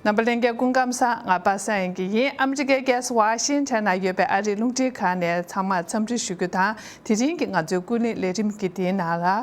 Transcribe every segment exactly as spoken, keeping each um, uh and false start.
རྣམ་པ་ལྷན་རྒྱས་སྐུ་ཁམས་བཟང་། ང་པ་སངས་དབྱངས་སྐྱིད་ཡིན། ཨ་མི་རི་ཀའི་རྒྱལ་ས་ཝ་ཤིང་ཊོན་ན་ཡོད་པའི་ཨ་རིའི་རླུང་འཕྲིན་ཁང་ནས་ཚང་མར་འཚམས་འདྲི་ཞུ་རྒྱུ་དང་། དེ་རིང་གི་ང་ཚོའི་ཀུན་གླེང་ལས་རིམ་གྱི་དེའི་ནང་ལ།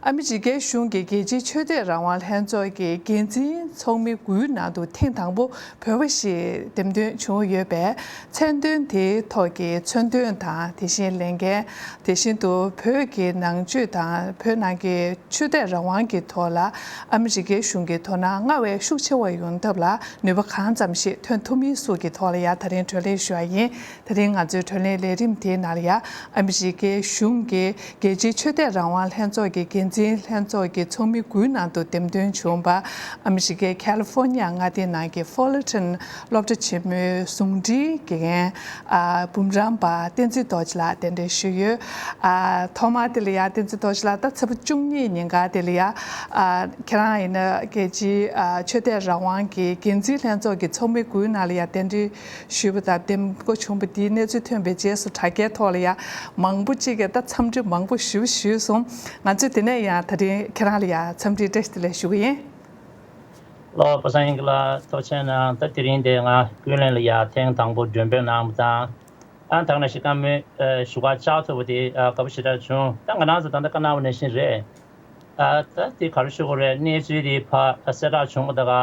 ཨ་མི་རི་ཀའི་གཞུང་གི་རྒྱལ་སྤྱིའི་ཆོས་དད་རང་དབང་ལྷན་ཚོགས་ཀྱི་འགན་འཛིན་ཚོགས་མི་དགུའི་ནང་དུ་ཐེངས་དང་པོ་བོད་པ་ཞིག་འདེམས་ཐོན་བྱུང་ཡོད་པས། མཚན་དོན་དེའི་ཐོག་གི་མཚོན་དོན་དང་། དེ་བཞིན་ལས་འགན། དེ་བཞིན་དུ་བོད་ཀྱི་ནང་ཆོས་དང་བོད་ནང་གི་ཆོས་དད་རང་དབང་གི་ཐོག་ལ་ཨ་མི་རི་ཀའི་གཞུང་གི་དོ་སྣང་སྔར་བས་ཤུགས་ཆེ་བ་ཡོང་ཐབས་ལ་ནུས་པ་གང་ཙམ་ཞིག་ཐོན་ཐུབ་མིན་སོགས་ཀྱི་ཐོག་ལ་ཡང་ད་རིང་བགྲོ་གླེང་ཞུ་བ་ཡིན། དེ་རིང་ང་ཚོའི་བགྲོ་གླེང་ལས་རིམ་དེའི་ནང་ལ་ཡང་ཨ་མི་རི་ཀའི་གཞུང་གི་རྒྱལ་སྤྱིའི་ཆོས་དད་རང་དབང་ལྷན་ཚོགས་ཀྱི་འགན་འཛིན་ལྷན་ཚོགས་ཀྱི་ཚོགས་མི་དགུའི་ནང་དུ་འདེམས་ཐོན་བྱུང་བ། ཨ་མི་རི་ཀའི་ཁ་ལི་ཧྥོ་ནི་ཡ་མངའ་སྡེའི་ནང་གི་ཧྥོ་ལ་ཊོན་སློབ་གྲྭ་ཆེན་མོའི་ཟུང་འབྲེལ་དགེ་རྒན། ཨ། འབུམ་རམས་པ་བསྟན་འཛིན་རྡོ་རྗེ་ལགས་གདན་འདྲེན་ཞུས་ཡོད། ཨ། ཐོག་མར་དེ་ལ་ཡ་བསྟན་འཛིན་རྡོ་རྗེ་ལགས། ད་ཚེས་པ་བཅུ་གཉིས་ཉིན་ཀ་དེ་ལ་ཡ། ཨ། ཁྱེད་རང་ཡིན་ན་རྒྱལ་སྤྱིའི། ཨ། ཆོས་དད་རང་དབང་གི་འགན་འཛིན་ལྷན་ཚོགས་ཀྱི་ཚོགས་མི་དགུའི་ནང་ལ་ཡ་གདན་འདྲེན་ཞུས་པ་དང་། འདེམས་བསྐོ་བྱུང་བ་དེའི་གནས་ཚུལ་ཐོན་པའི་རྗེས་སུ་དྲ་རྒྱའི་ཐོག་ལ་ཡ་མང་པོ་ཅིག་གིས་ད་འཚམས་འདྲི་མང་པོ་ཞེ་པོ་ཞུས་སོང་། ང་ཚོས་དེ་ནས་ཡང་ད་རིང་ཁྱེད་རང་ལ་ཡ་འཚམས་འདྲིའི་བཀྲ་ཤིས་བདེ་ལེགས་ཞུ་གི་ཡིན། ལགས། པ་སངས་དབྱངས་སྐྱིད་ལགས་ཐུགས་རྗེ་གནང་། ད་དེ་རིང་དེ་ང་ཀུན་གླེང་ལ་ཡ་ཐེངས་དང་པོ་མགྲོན་འབོད་གནང་བ་དང་། ཨ། ད་ག་ནང་བཞིན་བཀའ་མོལ་ཞུ་གར་བཅར་ཐུབ་པ་དེ་དགའ་པོ་ཞེ་དྲག་བྱུང་། ད་ང་རང་ཚོ་ད་ལྟ་བཀའ་གནང་བ་ནང་བཞིན་རེད། ཨ། ད་དེ་ག་རེ་ཞུ་དགོས་རེད། གནས་ཚུལ་དེ་ཕར་གསལ་བསྒྲགས་བྱུང་བ་ད་ག་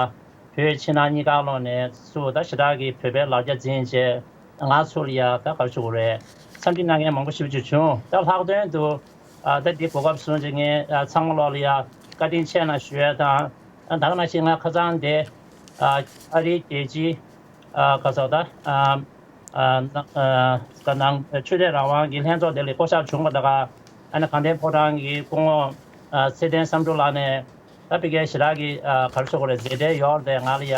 བོད་ཕྱི་ནང་གཉིས་ཀ་ལོག་ནས་ཚུར་ད་ཞེ་དྲག་གི་བོད་པའི་ལ་རྒྱ་འཛིན་བྱས། ང་ཚོ་ལ་ཡ་ད་ག་རེ་ཞུ་དགོས་རེད། འཚམས་འདྲི་གནང་མཁན་མང་པོ་ཞེ་པོ་ཅིག་བྱུང་། ད་ལྷག་དོན་དུ། ཨ། ད་འདི་གོ་སྐབས་བཟུང་བྱས་ངས། ཨ། ཚང་མ་ལོག་ལ་ཡ་བཀའ་དྲིན་ཆེ་གནང་ཞུ་ཡ་དང་། ཨ། ད་ག་ནང་བཞིན་ང་ཁ་སང་དེ། ཨ། ཨ་རིའི་རྒྱལ་སྤྱིའི། ཨ། ག་ཟེར་ད། ཨ། ཨ། ནང་། ཨ། ག་ནང་ཆོས་དད་རང་དབང་གི་ལྷན་ཚོགས་དེ་ལ་བསྐོ་བཞག་བྱུང་བ་ད་ག་ཨ་ནི་དགའ་ལྡན་ཕོ་བྲང་གི་སྐུ་ངོ། ཨ། ཚེ་བརྟན་བསམ་གྲུབ་ལགས་ནས། ད་ཕ་གིའི་ཞེ་དྲག་གི། ཨ། ག་རེ་ཞུ་དགོས་རེད། མཛད་བྲེལ་ཡོད་རེད། ང་ལ་ཡ་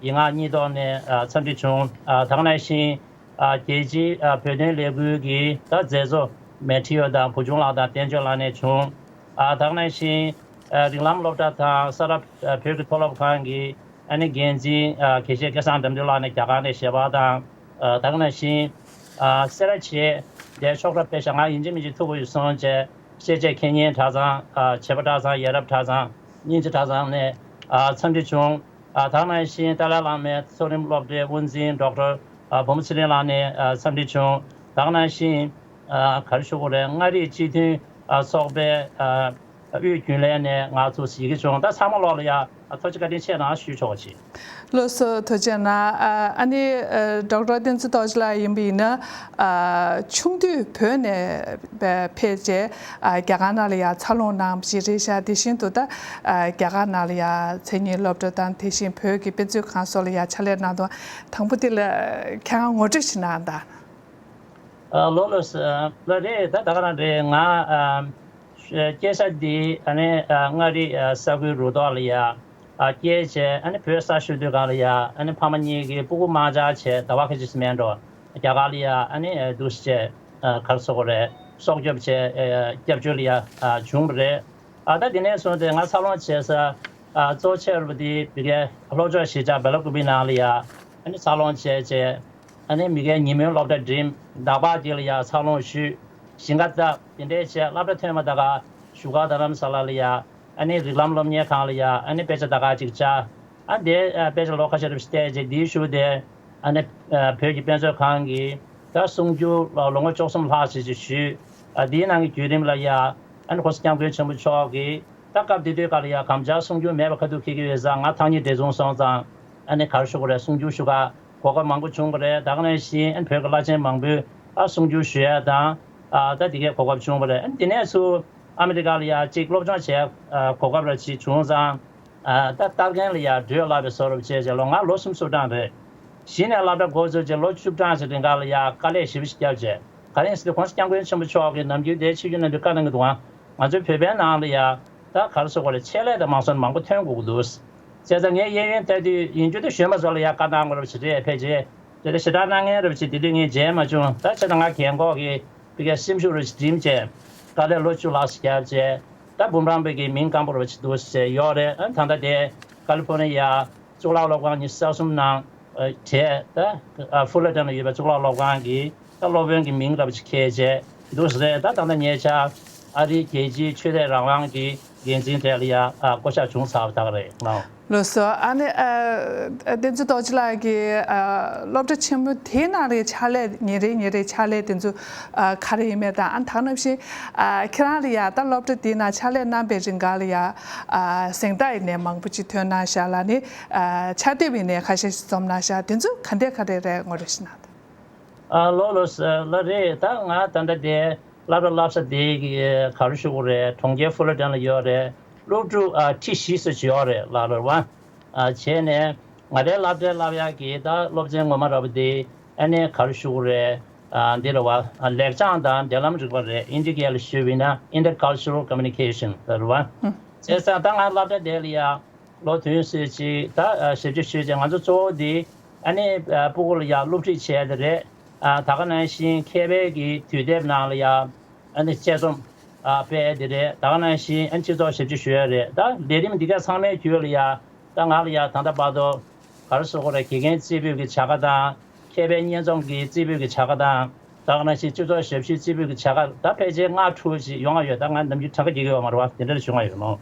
ཡིག་ངག་གཉིས་ཐོག་ནས། ཨ། འཚམས་འདྲི་བྱུང་། ཨ། ད་ག་ནང་བཞིན། ཨ། རྒྱལ་སྤྱིའི། ཨ། བོད་དོན་ལས་འགུལ་གྱི་ད་མཛད་གཙོ་མེ་ཊིའུ་དང་བུ་ཆུང་ལགས་དང་བསྟན་ཆོས་ལགས་ནས་བྱུང་། ཨ། ད་ག་ནང་བཞིན། ཨ། རིགས་ལམ་སློབ་གྲྭ་དང་ས་རཱ། ཨ། བོད་ཀྱི་མཐོ་སློབ་ཁང་གི་ཨ་ནི་འགན་འཛིན། ཨ། དགེ་བཤེས་སྐལ་བཟང་དགྲ་འདུལ་ལགས་ནས་རྒྱ་གར་ནས་ཞལ་པར་དང་། ཨ། ད་ག་ནང་བཞིན། ཨ། སེ་ར་བྱེས་དེ་ཕྱོགས་སྒྲིག་པས་ཤག་ང་ཡིན་གཅིག་མིན་གཅིག་ཐུག་དགོས་ཡོད་སོང་བྱས། ཤེས་བྱའི་འཁྱེར་སྙིང་གྲྭ་ཚང་། ཨ། བྱེས་པ་གྲྭ་ཚང་། ཡ་རབས་གྲྭ་ཚང་། སྙིང་རྗེ་གྲྭ་ཚང་ནས། ཨ། འཚམས་འདྲི་བྱུང་། ཨ། ད་ག་ནང་བཞིན་ཏཱ་ལའི་བླ་མའི་མཐོ་རིམ་སློབ་གྲྭའི་དབུ་འཛིན་ཌོག་ཊར། ཨ། བུ་མོ་ཚེ་རིང་ལགས་ནས། ཨ། འཚམས་འདྲི་བྱུང་། ད་ག་ནང་བཞིན། ཨ། ག་རེ་ཞུ་དགོས་རེད། མངའ་རིས་སྤྱི་མཐུན། ཨ། ཚོགས་པའི། ཨ། དབུས་རྒྱུན་ལས་ནས་ང་ཚོ་ཡི་གེ་བྱུང་། ད་ཚང་མ་ལོག་ལ་ཡ། ཨ། ཐུགས་རྗེ་བཀའ་དྲིན་ཆེ་གནང་ཞུ་ཆོག་པ་བྱེད། ལགས་སོ། ཐུགས་རྗེ་གནང་། ཨ། ཨ་ནི། ཨ། ཌོག་ཊར་བསྟན་འཛིན་རྡོ་རྗེ་ལགས་ཡིན་པ་ཡིན་ན། ཨ། ཆུང་དུས་བོད་ནས་ཕེབས་རྗེས། ཨ། རྒྱ་གར་ནང་ལ་ཡ་འཚར་ལོངས་གནང་བ་ཞིག་རེད་ཤག་དེ་བཞིན་དུ་ད། ཨ། རྒྱ་གར་ནང་ལ་ཡ་མཚན་ཉིད་སློབ་གྲྭ་དང་། དེ་བཞིན་བོད་ཀྱི་དཔེ་མཛོད་ཁང་སོགས་ལ་ཡ་ཕྱག་ལས་གནང་དུས། དང་པོ་དེ་ལ་ཁྱེད་རང་ངོ་སྤྲོད་ཅིག་གནང་དང་། ཨ། ལགས་ལགས་སོ། ལགས་རེད། ད་ད་ག་རང་རེད། ང་། ཨ། སྐྱེས་ས་འདི་ཨ་ནི། ཨ། མངའ་རིས། ཨ། ས་ཁུལ་རུ་ཐོག་ལ་ཡ། ཨ། སྐྱེས་བྱས་ཨ་ནི་བོད་ས་བཤུ་དུས་སྒང་ལ་ཡ། ཨ་ནི་ཕ་མ་གཉིས་ཀྱིས་སྤུ་གུ་མང་ཆེ་བྱས་ཟླ་བ་ཁ་ཤས་ཤིག་མེད་འགྲོ་རྒྱ་གར་ལ་ཡ། ཨ་ནི། ཨ། འདུག་སེ་བྱས། ཨ། ག་རེ་ཟེར་དགོས་རེད། སྲོག་སྐྱོབ་བྱས། ཨ། སྐྱབས་བཅོལ་ལ་ཡ། ཨ། བྱུང་བ་རེད། ཨ། ད་དེ་ནས་བཟུང་སྟེ་ང་འཚར་ལོངས་བྱེད་ས། ཨ། གཙོ་ཆེ་བ་དེ་ཕ་གིའི་ལྷོ་ཕྱོགས་གཞིས་ཆགས་སྦེལ་ཀོབ་ནང་ལ་ཡ། ཨ་ནི་འཚར་ལོངས་བྱས་བྱས། ཨ་ནི་ཕ་གིའི་ཉིན་མོའི་སློབ་གྲྭ་འགྲིམས། ཟླ་ཕར་དེ་ལ་ཡ་འཚར་ལོངས་ཞུས། ཞིང་ཁ་བཏབ། དེ་འདྲས་བྱས་སློབ་གྲྭ་ཐོན་པ་ད་ག་བཞུགས་སྒར་རྡ་རམ་ས་ལ་ལ་ཡ། ཨ་ནི་རིགས་ལམ་སློབ་གཉེར་ཁང་ལ་ཡ། ཨ་ནི་དཔེ་ཆ་ད་ག་ཅིག་བཅར། ཨ། དེ། ཨ། དཔེ་ཆ་ལོ་ཁ་ཤས་རེ་བལྟས་རྗེས་དེའི་གཞུག་དེ། ཨ་ནི། ཨ། བོད་ཀྱི་དཔེ་མཛོད་ཁང་གི་ད་གསུང་སྒྱུར་ལོ་ངོ་བཅུ་གསུམ་ལྷག་ཞིག་ཞུས། ཨ། དེའི་ནང་གི་བརྒྱུད་རིམ་ལ་ཡ། ཨ་ནི་༸གོང་ས་༸སྐྱབས་མགོན་ཆེན་པོ་མཆོག་གིས་ད་སྐབས་དེ་དུས་སྐབས་ལ་ཡ་གམ་བཅར་གསུང་སྒྱུར་མེད་པ་ཁ་ཐུག་འཁེལ་གྱི་ཡོད་ཙང་། ང་ཐག་ཉེ་བགྲེས་ཆུང་སོང་ཙང་། ཨ་ནི་ག་རེ་ཞུ་དགོས་རེད། གསུང་སྒྱུར་ཞུ་ག་གོ་སྐབས་མང་པོ་བྱུང་བ་རེད། ད་ག་ནང་བཞིན་ཨ་ནི་བོད་ཀྱི་བླ་ཆེན་མང་པོས་ཨ་གསུང་སྒྱུར་ཞུ་ཡ་དང་། ཨ། ད་དེ་གའི་གོ་སྐབས་བྱུང་བ་རེད། ཨ་ནི་དེ་ནས་ཚུར་ཨ་མི་རི་ཀ་ལ་ཡ་གཅིག་སློབ་སྦྱོང་བྱེད་ཡ། ཨ། གོ་སྐབས་ར་ཅིག་བྱུང་ཙང་། ཨ། ད་ལྟ་རྒན་ལ་ཡ་བགྲོད་ལབ་པའི་བཟོ་འདྲ་བྱས་རྗེས་ལོ། ང་ལོ་སུམ་ཅུ་སོ་གྲངས་རེད། གཞི་ནས་སློབ་གྲྭ་འགོ་བཙུགས་རྗེས་ལོ་བཅུ་གྲངས་ཤིག་རིང་ག་ལ་ཡ་དཀའ་ལས་ཞེ་པོ་ཞིག་བརྒྱབ་བྱས། ག་རེ་ཡིན་ཟེར་དུས་༸གོང་ས་༸སྐྱབས་མགོན་ཆེན་པོ་མཆོག་གིས་ནམ་རྒྱུན་དེ་ཆིབས་བསྒྱུར་གནང་དུས་བཀའ་གནང་གི་འདུག་ཨང་། ང་ཚོའི་བོད་པའི་ནང་ལ་ཡ་ད་ག་རེ་ཟེར་དགོས་རེད། ཆེད་ལས་དེ་མང་སོང་མང་པོ་ཐོན་དགོས་ཀྱི་འདུག། བྱས་ཙང་ངས་གཡས་གཡོན་ལྟ་དུས་ཡིན་རྒྱུ་དེ་གཞོན་པ་ཚོ་ལ་ཡ་བཀའ་གནང་དགོས་རེད་པ་ཞེ་དྲག་ཕལ་ཆེར། དེ་ལས་ཞེ་དྲག་གནང་མཁན་རེད་པ་ཞེས་དེ་དུས་ངས་མཇལ་མ་བྱུང་། ད་བྱས་ཙང་ང་རྒན་གོག་གི་ཕ་གིའི་སེམས་ཤུགས་རེ་ཞིག་བསྒྲིམས་བྱས། དཀའ་ལས་ལོ་བཅུ་ལྷག་ཞིག་བརྒྱབ་བྱས། ད་འབུམ་རམས་པའི་གི་མིང་སྐམ་པོ་རེ་ཞིག་འདུག་ཟེར་ཡོད་རེད། ཨ། ད་ལྟ་དེ་ཀ་ལི་ཧྥོ་ནི་ཡ་གཙུག་ལག་སློབ་ཁང་ཉི་ཤུ་རྩ་གསུམ་ནང་བྲིས། ད་ཧྥུ་ལ་ཊོན་ལ་ཡོད་པའི་གཙུག་ལག་སློབ་ཁང་གི་ད་སློབ་དཔོན་གྱི་མིང་རེ་ཞིག་འཁྱེར་བྱས་འདུག་ཟེར། ད་ད་ལྟ་ཉེ་ཆར་ཨ་རིའི་རྒྱལ་སྤྱིའི་ཆོས་དད་རང་དབང་གི་འགན་འཛིན་གྲས་ལ་ཡ། ཨ། བསྐོ་བཞག་བྱུང་ཚར་བ་ད་ག་རེད། ལགས། ལགས་སོ། ཨ་ནི་ཨ་བསྟན་འཛིན་རྡོ་རྗེ་ལགས་ཀྱིས་ཨ་སློབ་གྲྭ་ཆེན་མོ་དེའི་ནང་ལ་ཕྱག་ལས་ཉིན་རེ་ཉིན་རེ་ཕྱག་ལས་དེ་ཚོ་ཨ་ག་རེ་ཡིན་མེད་དང་། ཨ་ནི་ད་ག་ནང་བཞིན་ཨ་ཁྱེད་རང་ལ་ཡ་ད་སློབ་གྲྭ་དེའི་ནང་ཕྱག་ལས་གནང་པའི་རིང་ག་ལ་ཡ་ཨ་གཟེངས་རྟགས་ཡིན་ནའི་མང་པོ་ཅིག་ཐོན་གནང་ཤག་ལ་ནི་ཨ་ཕྱག་དེབ་ཡིན་ནའི་ཁ་ཤས་ཤིག་རྩོམ་གནང་ཤག་དེ་ཚོ་ག་འདྲས་ག་རེ་རེད་ངོ་སྤྲོད་ཞིག་གནང་དང་། ཨ་ལོ་ལོ་ལ་རེད། ད་ང་ད་ལྟ་དེ་སློབ་གྲྭ་བསླབ་ས་དེ་གི་ག་རེ་ཞུ་དགོས་རེད། གྲོང་ཁྱེར་ཧྥུ་ལ་ཏན་ལ་ཡོད་རེད། སློབ་ཕྲུག་ཨ་ཁྲི་བཞི་ཙམ་ཅིག་ཡོད་རེད་ལ་རེད་བ། ཨ་བྱས་ནས་ང་རའི་སློབ་གྲྭའི་སློབ་ཡག་གི་ད་སློབ་ཚན་ངོ་མ་ར་བ་དེ་ཨ་ནི་ག་རེ་ཞུ་དགོས་རེད། ཨ་འདི་རེད་བ། ཨ་ལེགས་བྱང་དང་འབྲེལ་ལམ་རིག་པ་རེད། ཨིན་ཇི་སྐད་ལ་ཞུས་པ་ཡིན་ན་Intercultural Communication ལ་རེད་བ། བྱས་ཙང་ད་ང་སློབ་གྲྭ་དེ་ལ་ཡ་ལོ་དུས་སུ་ཅིག་ད་ཞབས་ཕྱི་ཞུས་ཅིག་ང་ཚོ་གཙོ་བོ་འདི་ཨ་ནི་ཕྲུ་གུ་ལ་ཡང་སློབ་ཁྲིད་བྱས་ཏེ་རེད། ད་ག་ནང་བཞིན་མཁས་པའི་གི་དུས་དེབ་ནང་ལ་ཡང་ཨ་ནི་དཔྱད་རྩོམ་སྤེལ་ཏེ་རེད། ད་ག་ནང་བཞིན་ཨ་ནི་སྤྱི་ཚོགས་ཞབས་ཕྱི་ཞུ་ཡ་རེད། ད་ལས་རིམ་འདི་ག་ཚང་མའི་བརྒྱུད་ལ་ཡང་ད་ང་ལ་ཡང་ད་ལྟ་བར་དུ་ག་རེ་ཟེར་དགོས་རེད། དགེ་རྒན་རྩེ་ཕུད་ཀྱི་བྱ་དགའ་དང་། མཁས་པའི་སྙན་རྩོམ་གྱི་རྩེ་ཕུད་ཀྱི་བྱ་དགའ་དང་། ད་ག་ནང་བཞིན་སྤྱི་ཚོགས་ཞབས་ཕྱིའི་རྩེ་ཕུད་ཀྱི་བྱ་དགའ་ད་ཕལ་ཆེར་ལྔ་དྲུག་ཅིག་ཡོང་བ་ཡོད། ད་ང་ནམ་རྒྱུན་གྲངས་ཀ་རྒྱག་གི་ཡོད་མ་རེད་བ། དེ་འདྲ་བྱུང་བ་ཡོད་མོད།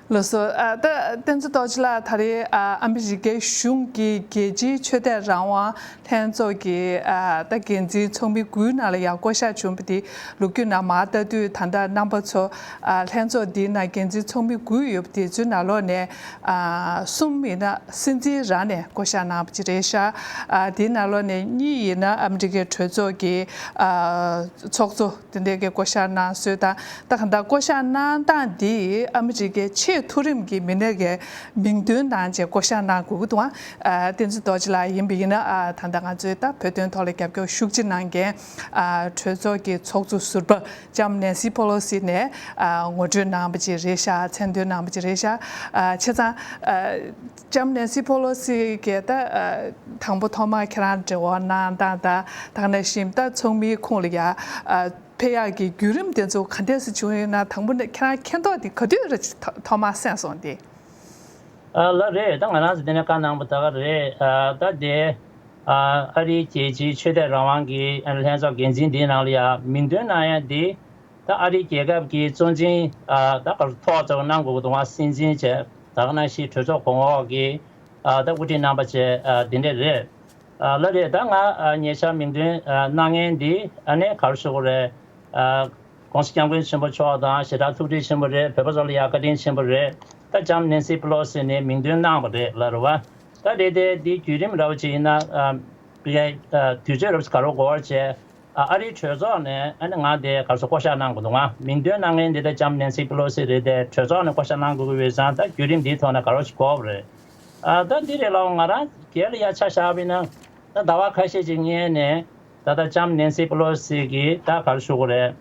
ལགས་སོ། ཨ་ད་བསྟན་འཛིན་རྡོ་རྗེ་ལགས་ད་རེས་ཨ་ཨ་མི་རི་ཀའི་གཞུང་གི་རྒྱལ་སྤྱིའི་ཆོས་དད་རང་དབང་ལྷན་ཚོགས་ཀྱི་ཨ་ད་འགན་འཛིན་ཚོགས་མི་དགུའི་ནང་ལ་ཡང་བསྐོ་གཞག་བྱུང་བ་དེ་ལོ་རྒྱུས་ནང་མར་ལྟ་དུས་ད་ལྟ་རྣམ་པ་ཚོ་ཨ་ལྷན་ཚོགས་འདིའི་ནང་འགན་འཛིན་ཚོགས་མི་དགུ་ཡོད་པ་དེ་ཚོའི་ནང་ལོགས་ནས་ཨ་གསུམ་ཡིན་ན་སྲིད་འཛིན་རང་ནས་བསྐོ་གཞག་གནང་བ་ཅིག་རེད་ཤག་ཨ་དེའི་ནང་ལོགས་ནས་གཉིས་ཡིན་ན་ཨ་མི་རི་ཀའི་གྲོས་ཚོགས་ཀྱི་ཨ་ཚོགས་གཙོ་དེ་འདྲའི་གི་བསྐོ་གཞག་གནང་སྲོལ་དང་། ད་གང་ལྟར་བསྐོ་གཞག་གནང་སྟངས་འདི་ཨ་མི་རི་ཀའི་ཆེས་མཐོ་རིམ་གྱི་མི་སྣ་གི་མིང་འདོན་གནང་བྱས་བསྐོ་གཞག་གནང་དགོས་ཀྱི་འདུག་ཨ་བསྟན་འཛིན་རྡོ་རྗེ་ལགས་ཡིན་པ་ཡིན་ན་ཨ་ད་ལྟ་ང་ཚོའི་ད་བོད་དོན་ཐོག་ལ་རྒྱབ་སྐྱོར་ཤུགས་ཆེ་གནང་མཁན་ཨ་གྲོས་ཚོགས་ཀྱི་ཚོགས་གཙོ་ཟུར་པ་ལྕམ་ནེན་སི་ཕོ་ལོ་སི་ནས་ཨ་ངོ་སྤྲོད་གནང་བ་ཅིག་རེད་ཤག་མཚན་འདོན་གནང་བ་ཅིག་རེད་ཤག་ཨ་བྱས་ཙང་ཨ་ལྕམ་ནེན་སི་ཕོ་ལོ་སི་གིས་ད་ཨ་དང་པོ་ཐོག་མར་ཁྱེད་རང་འབྲེལ་བ་གནང་སྟངས་དང་། ད་ག་ནང་བཞིན་ད་ཚོགས་མིའི་ཁོངས་ལ་ཡ་ཨ་ཕེབས་ཡག་གི་བརྒྱུད་རིམ་དེ་ཚོ་ག་འདྲས་སེ་བྱུང་ཡོད་ན། དང་པོ་ནས་ཁྱེད་རང་མཁྱེན་རྟོགས་དེ་ག་དུས་རེད་ཐོག་མར་གསན་སོང་དེ། ཨ་ལགས་རེད། ད་ང་རང་ཚོ་དེ་ནས་བཀའ་གནང་པ་ད་ག་རེད། ཨ་ད་དེ་ཨ་ཨ་རིའི་རྒྱལ་སྤྱིའི་ཆོས་དད་རང་དབང་གི་ཨ་ལྷན་ཚོགས་འགན་འཛིན་འདིའི་ནང་ལ་ཡ་མིང་འདོན་གནང་ཡ་འདི་ད་ཨ་རིའི་རྒྱལ་ཁབ་ཀྱི་གཙོ་འཛིན་ཨ་ད་ག་ཐོག་ཚོ་གནང་དགོས་ཀྱི་འདུག་ང་སྲིད་འཛིན་བྱས། ད་ག་ནང་བཞིན་གྲོས་ཚོགས་གོང་འོག་གི་ཨ་ད་དབུ་ཁྲིད་རྣམ་པ་བཅས་ཨ་དེ་འདྲས་རེད། ཨ་ལགས་རེད། ད་ང་ཨ་ཉེ་ཆར་མིང་འདོན་ཨ་གནང་མཁན་འདི་ཨ་ནི་ག་རེ་ཞུ་དགོས་རེད། ཨ་༸གོང་ས་༸སྐྱབས་མགོན་ཆེན་པོ་མཆོག་དང་ཞེ་དྲག་ཐུགས་རྗེ་ཆེན་པོ་རེད། བོད་པ་ཚོ་ལ་ཡང་བཀའ་དྲིན་ཆེན་པོ་རེད། ད་ལྕམ་ནེན་སི་པེ་ལོ་སི་ནས་མིང་འདོན་གནང་བ་རེད་ལ་རེད་བ། ད་རེད་དེ་འདིའི་བརྒྱུད་རིམ་འདྲ་བོ་ཅིག་ཡིན་ན་ཨ་ཡ་ཨ་དུས་ཚོད་འདྲ་བོ་ཅིག་ག་རེ་འགོར་བྱས། ཨ་ཨ་རིའི་གྲོས་ཚོགས་ནས་ཨ་ནི་ང་དེ་ག་རེ་ཟེར་བསྐོ་གཞག་གནང་དགོས་འདུག་ང་མིང་འདོན་གནང་མཁན་འདི་ད་ལྕམ་ནེན་སི་པེ་ལོ་སི་རེད་དེ། གྲོས་ཚོགས་ནས་བསྐོ་གཞག་གནང་དགོས་ཀྱི་ཡོད་ཙང་ད་བརྒྱུད་རིམ་འདིའི་ཐོག་ནས་ག་རེ་ཞིག་དགོས་པ་རེད། ཨ་ད་འདི་རེད་ལགས། ང་རང་སྒེར་ལ་ཡ་ཆ་བཞག་པ་ཡིན་ན་ད་ཟླ་བ་ཁ་ཤས་ཅིག་སྔོན་ནས་ད་ལྟ་ལྕམ་ནེན་སི་པེ་ལོ་སི་གི་ད་ག་རེ་ཞུ་དགོས་རེད།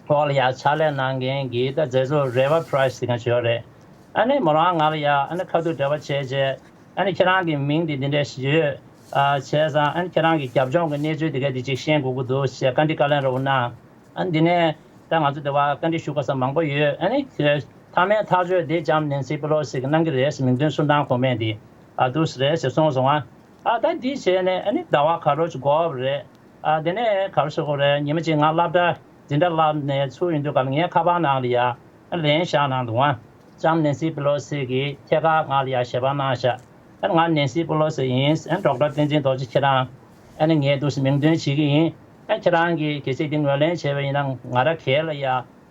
འོག་ལ་ཡ་ཕྱག་ལས་གནང་མཁན་གྱི་ད་མཛད་གཙོ་རེ་བྷ་པྲའི་སི་ཟེར་མཁན་ཅིག་ཡོད་རེད། ཨ་ནི་མོ་རང་ང་ལ་ཡ་ཨ་ནི་ཁ་ཐུག་འབྲེལ་བ་བྱས་རྗེས། ཨ་ནི་ཁྱེད་རང་གི་མིང་འདི་འདི་འདྲས་ཞིག་ཡོད། ཨ་བྱས་ཙང་ཨ་ནི་ཁྱེད་རང་གི་རྒྱབ་ལྗོངས་ཀྱི་གནས་ཚུལ་འདི་ག་འདི་ཅིག་ཤེས་དགོས་ཀྱི་འདུག་ཞེས་བཀའ་འདྲི་བཀའ་ལན་རོབ་གནང་། ཨ་ནི་འདི་ནས་ད་ང་ཚོ་དེ་བ་བཀའ་འདྲི་ཞུ་དགོས་ས་མང་པོ་ཡོད། ཨ་ནི་མཐའ་མའི་ཐག་གཅོད་འདི་ལྕམ་ནེན་སི་པེ་ལོ་སི་གིས་གནང་གི་རེད་ཟེར། མིང་འདོན་གསུང་སྟངས་གོང་མས་འདི་ཨ་འདུག་སེ་རེད་ཟེར་གསུངས་སོང་ང་། ཨ་ད་འདི་བྱས་ནས་ཨ་ནི་ཟླ་བ་ག་རེ་ཅིག་འགོར་བ་རེད། ཨ་དེ་ནས་ག་རེ་ཟེར་དགོས་རེད། ཉི་མ་གཅིག་ང་སློབ་གྲྭ་འཛིན་གྲྭ་བསླབ་ནས་ཚུར་ཡོང་དུས་སྐབས་ལ་ངའི་ཁ་པར་ནང་ལ་ཡ་ཨ་ལན་བཞག་གནང་འདུག་ཨ། ལྕམ་ནེན་སི་པེ་ལོ་སི་གིས་ཐད་ཀར་ང་ལ་ཡ་ཞལ་པར་གནང་ཤག་ཨ་ང་ནེན་སི་པེ་ལོ་སི་ཡིན། ཨ་ཌོག་ཊར་བསྟན་འཛིན་རྡོ་རྗེ་ཁྱེད་རང་ཨ་ནི་ངས་འདུག་སེ་མིང་འདོན་བྱེད་ཀྱི་ཡིན། ཨ་ཁྱེད་རང་གིས་གལ་སྲིད་འདི་ངོས་ལེན་བྱས་པ་ཡིན་ན་ང་རང་ག་ལ་ཡ་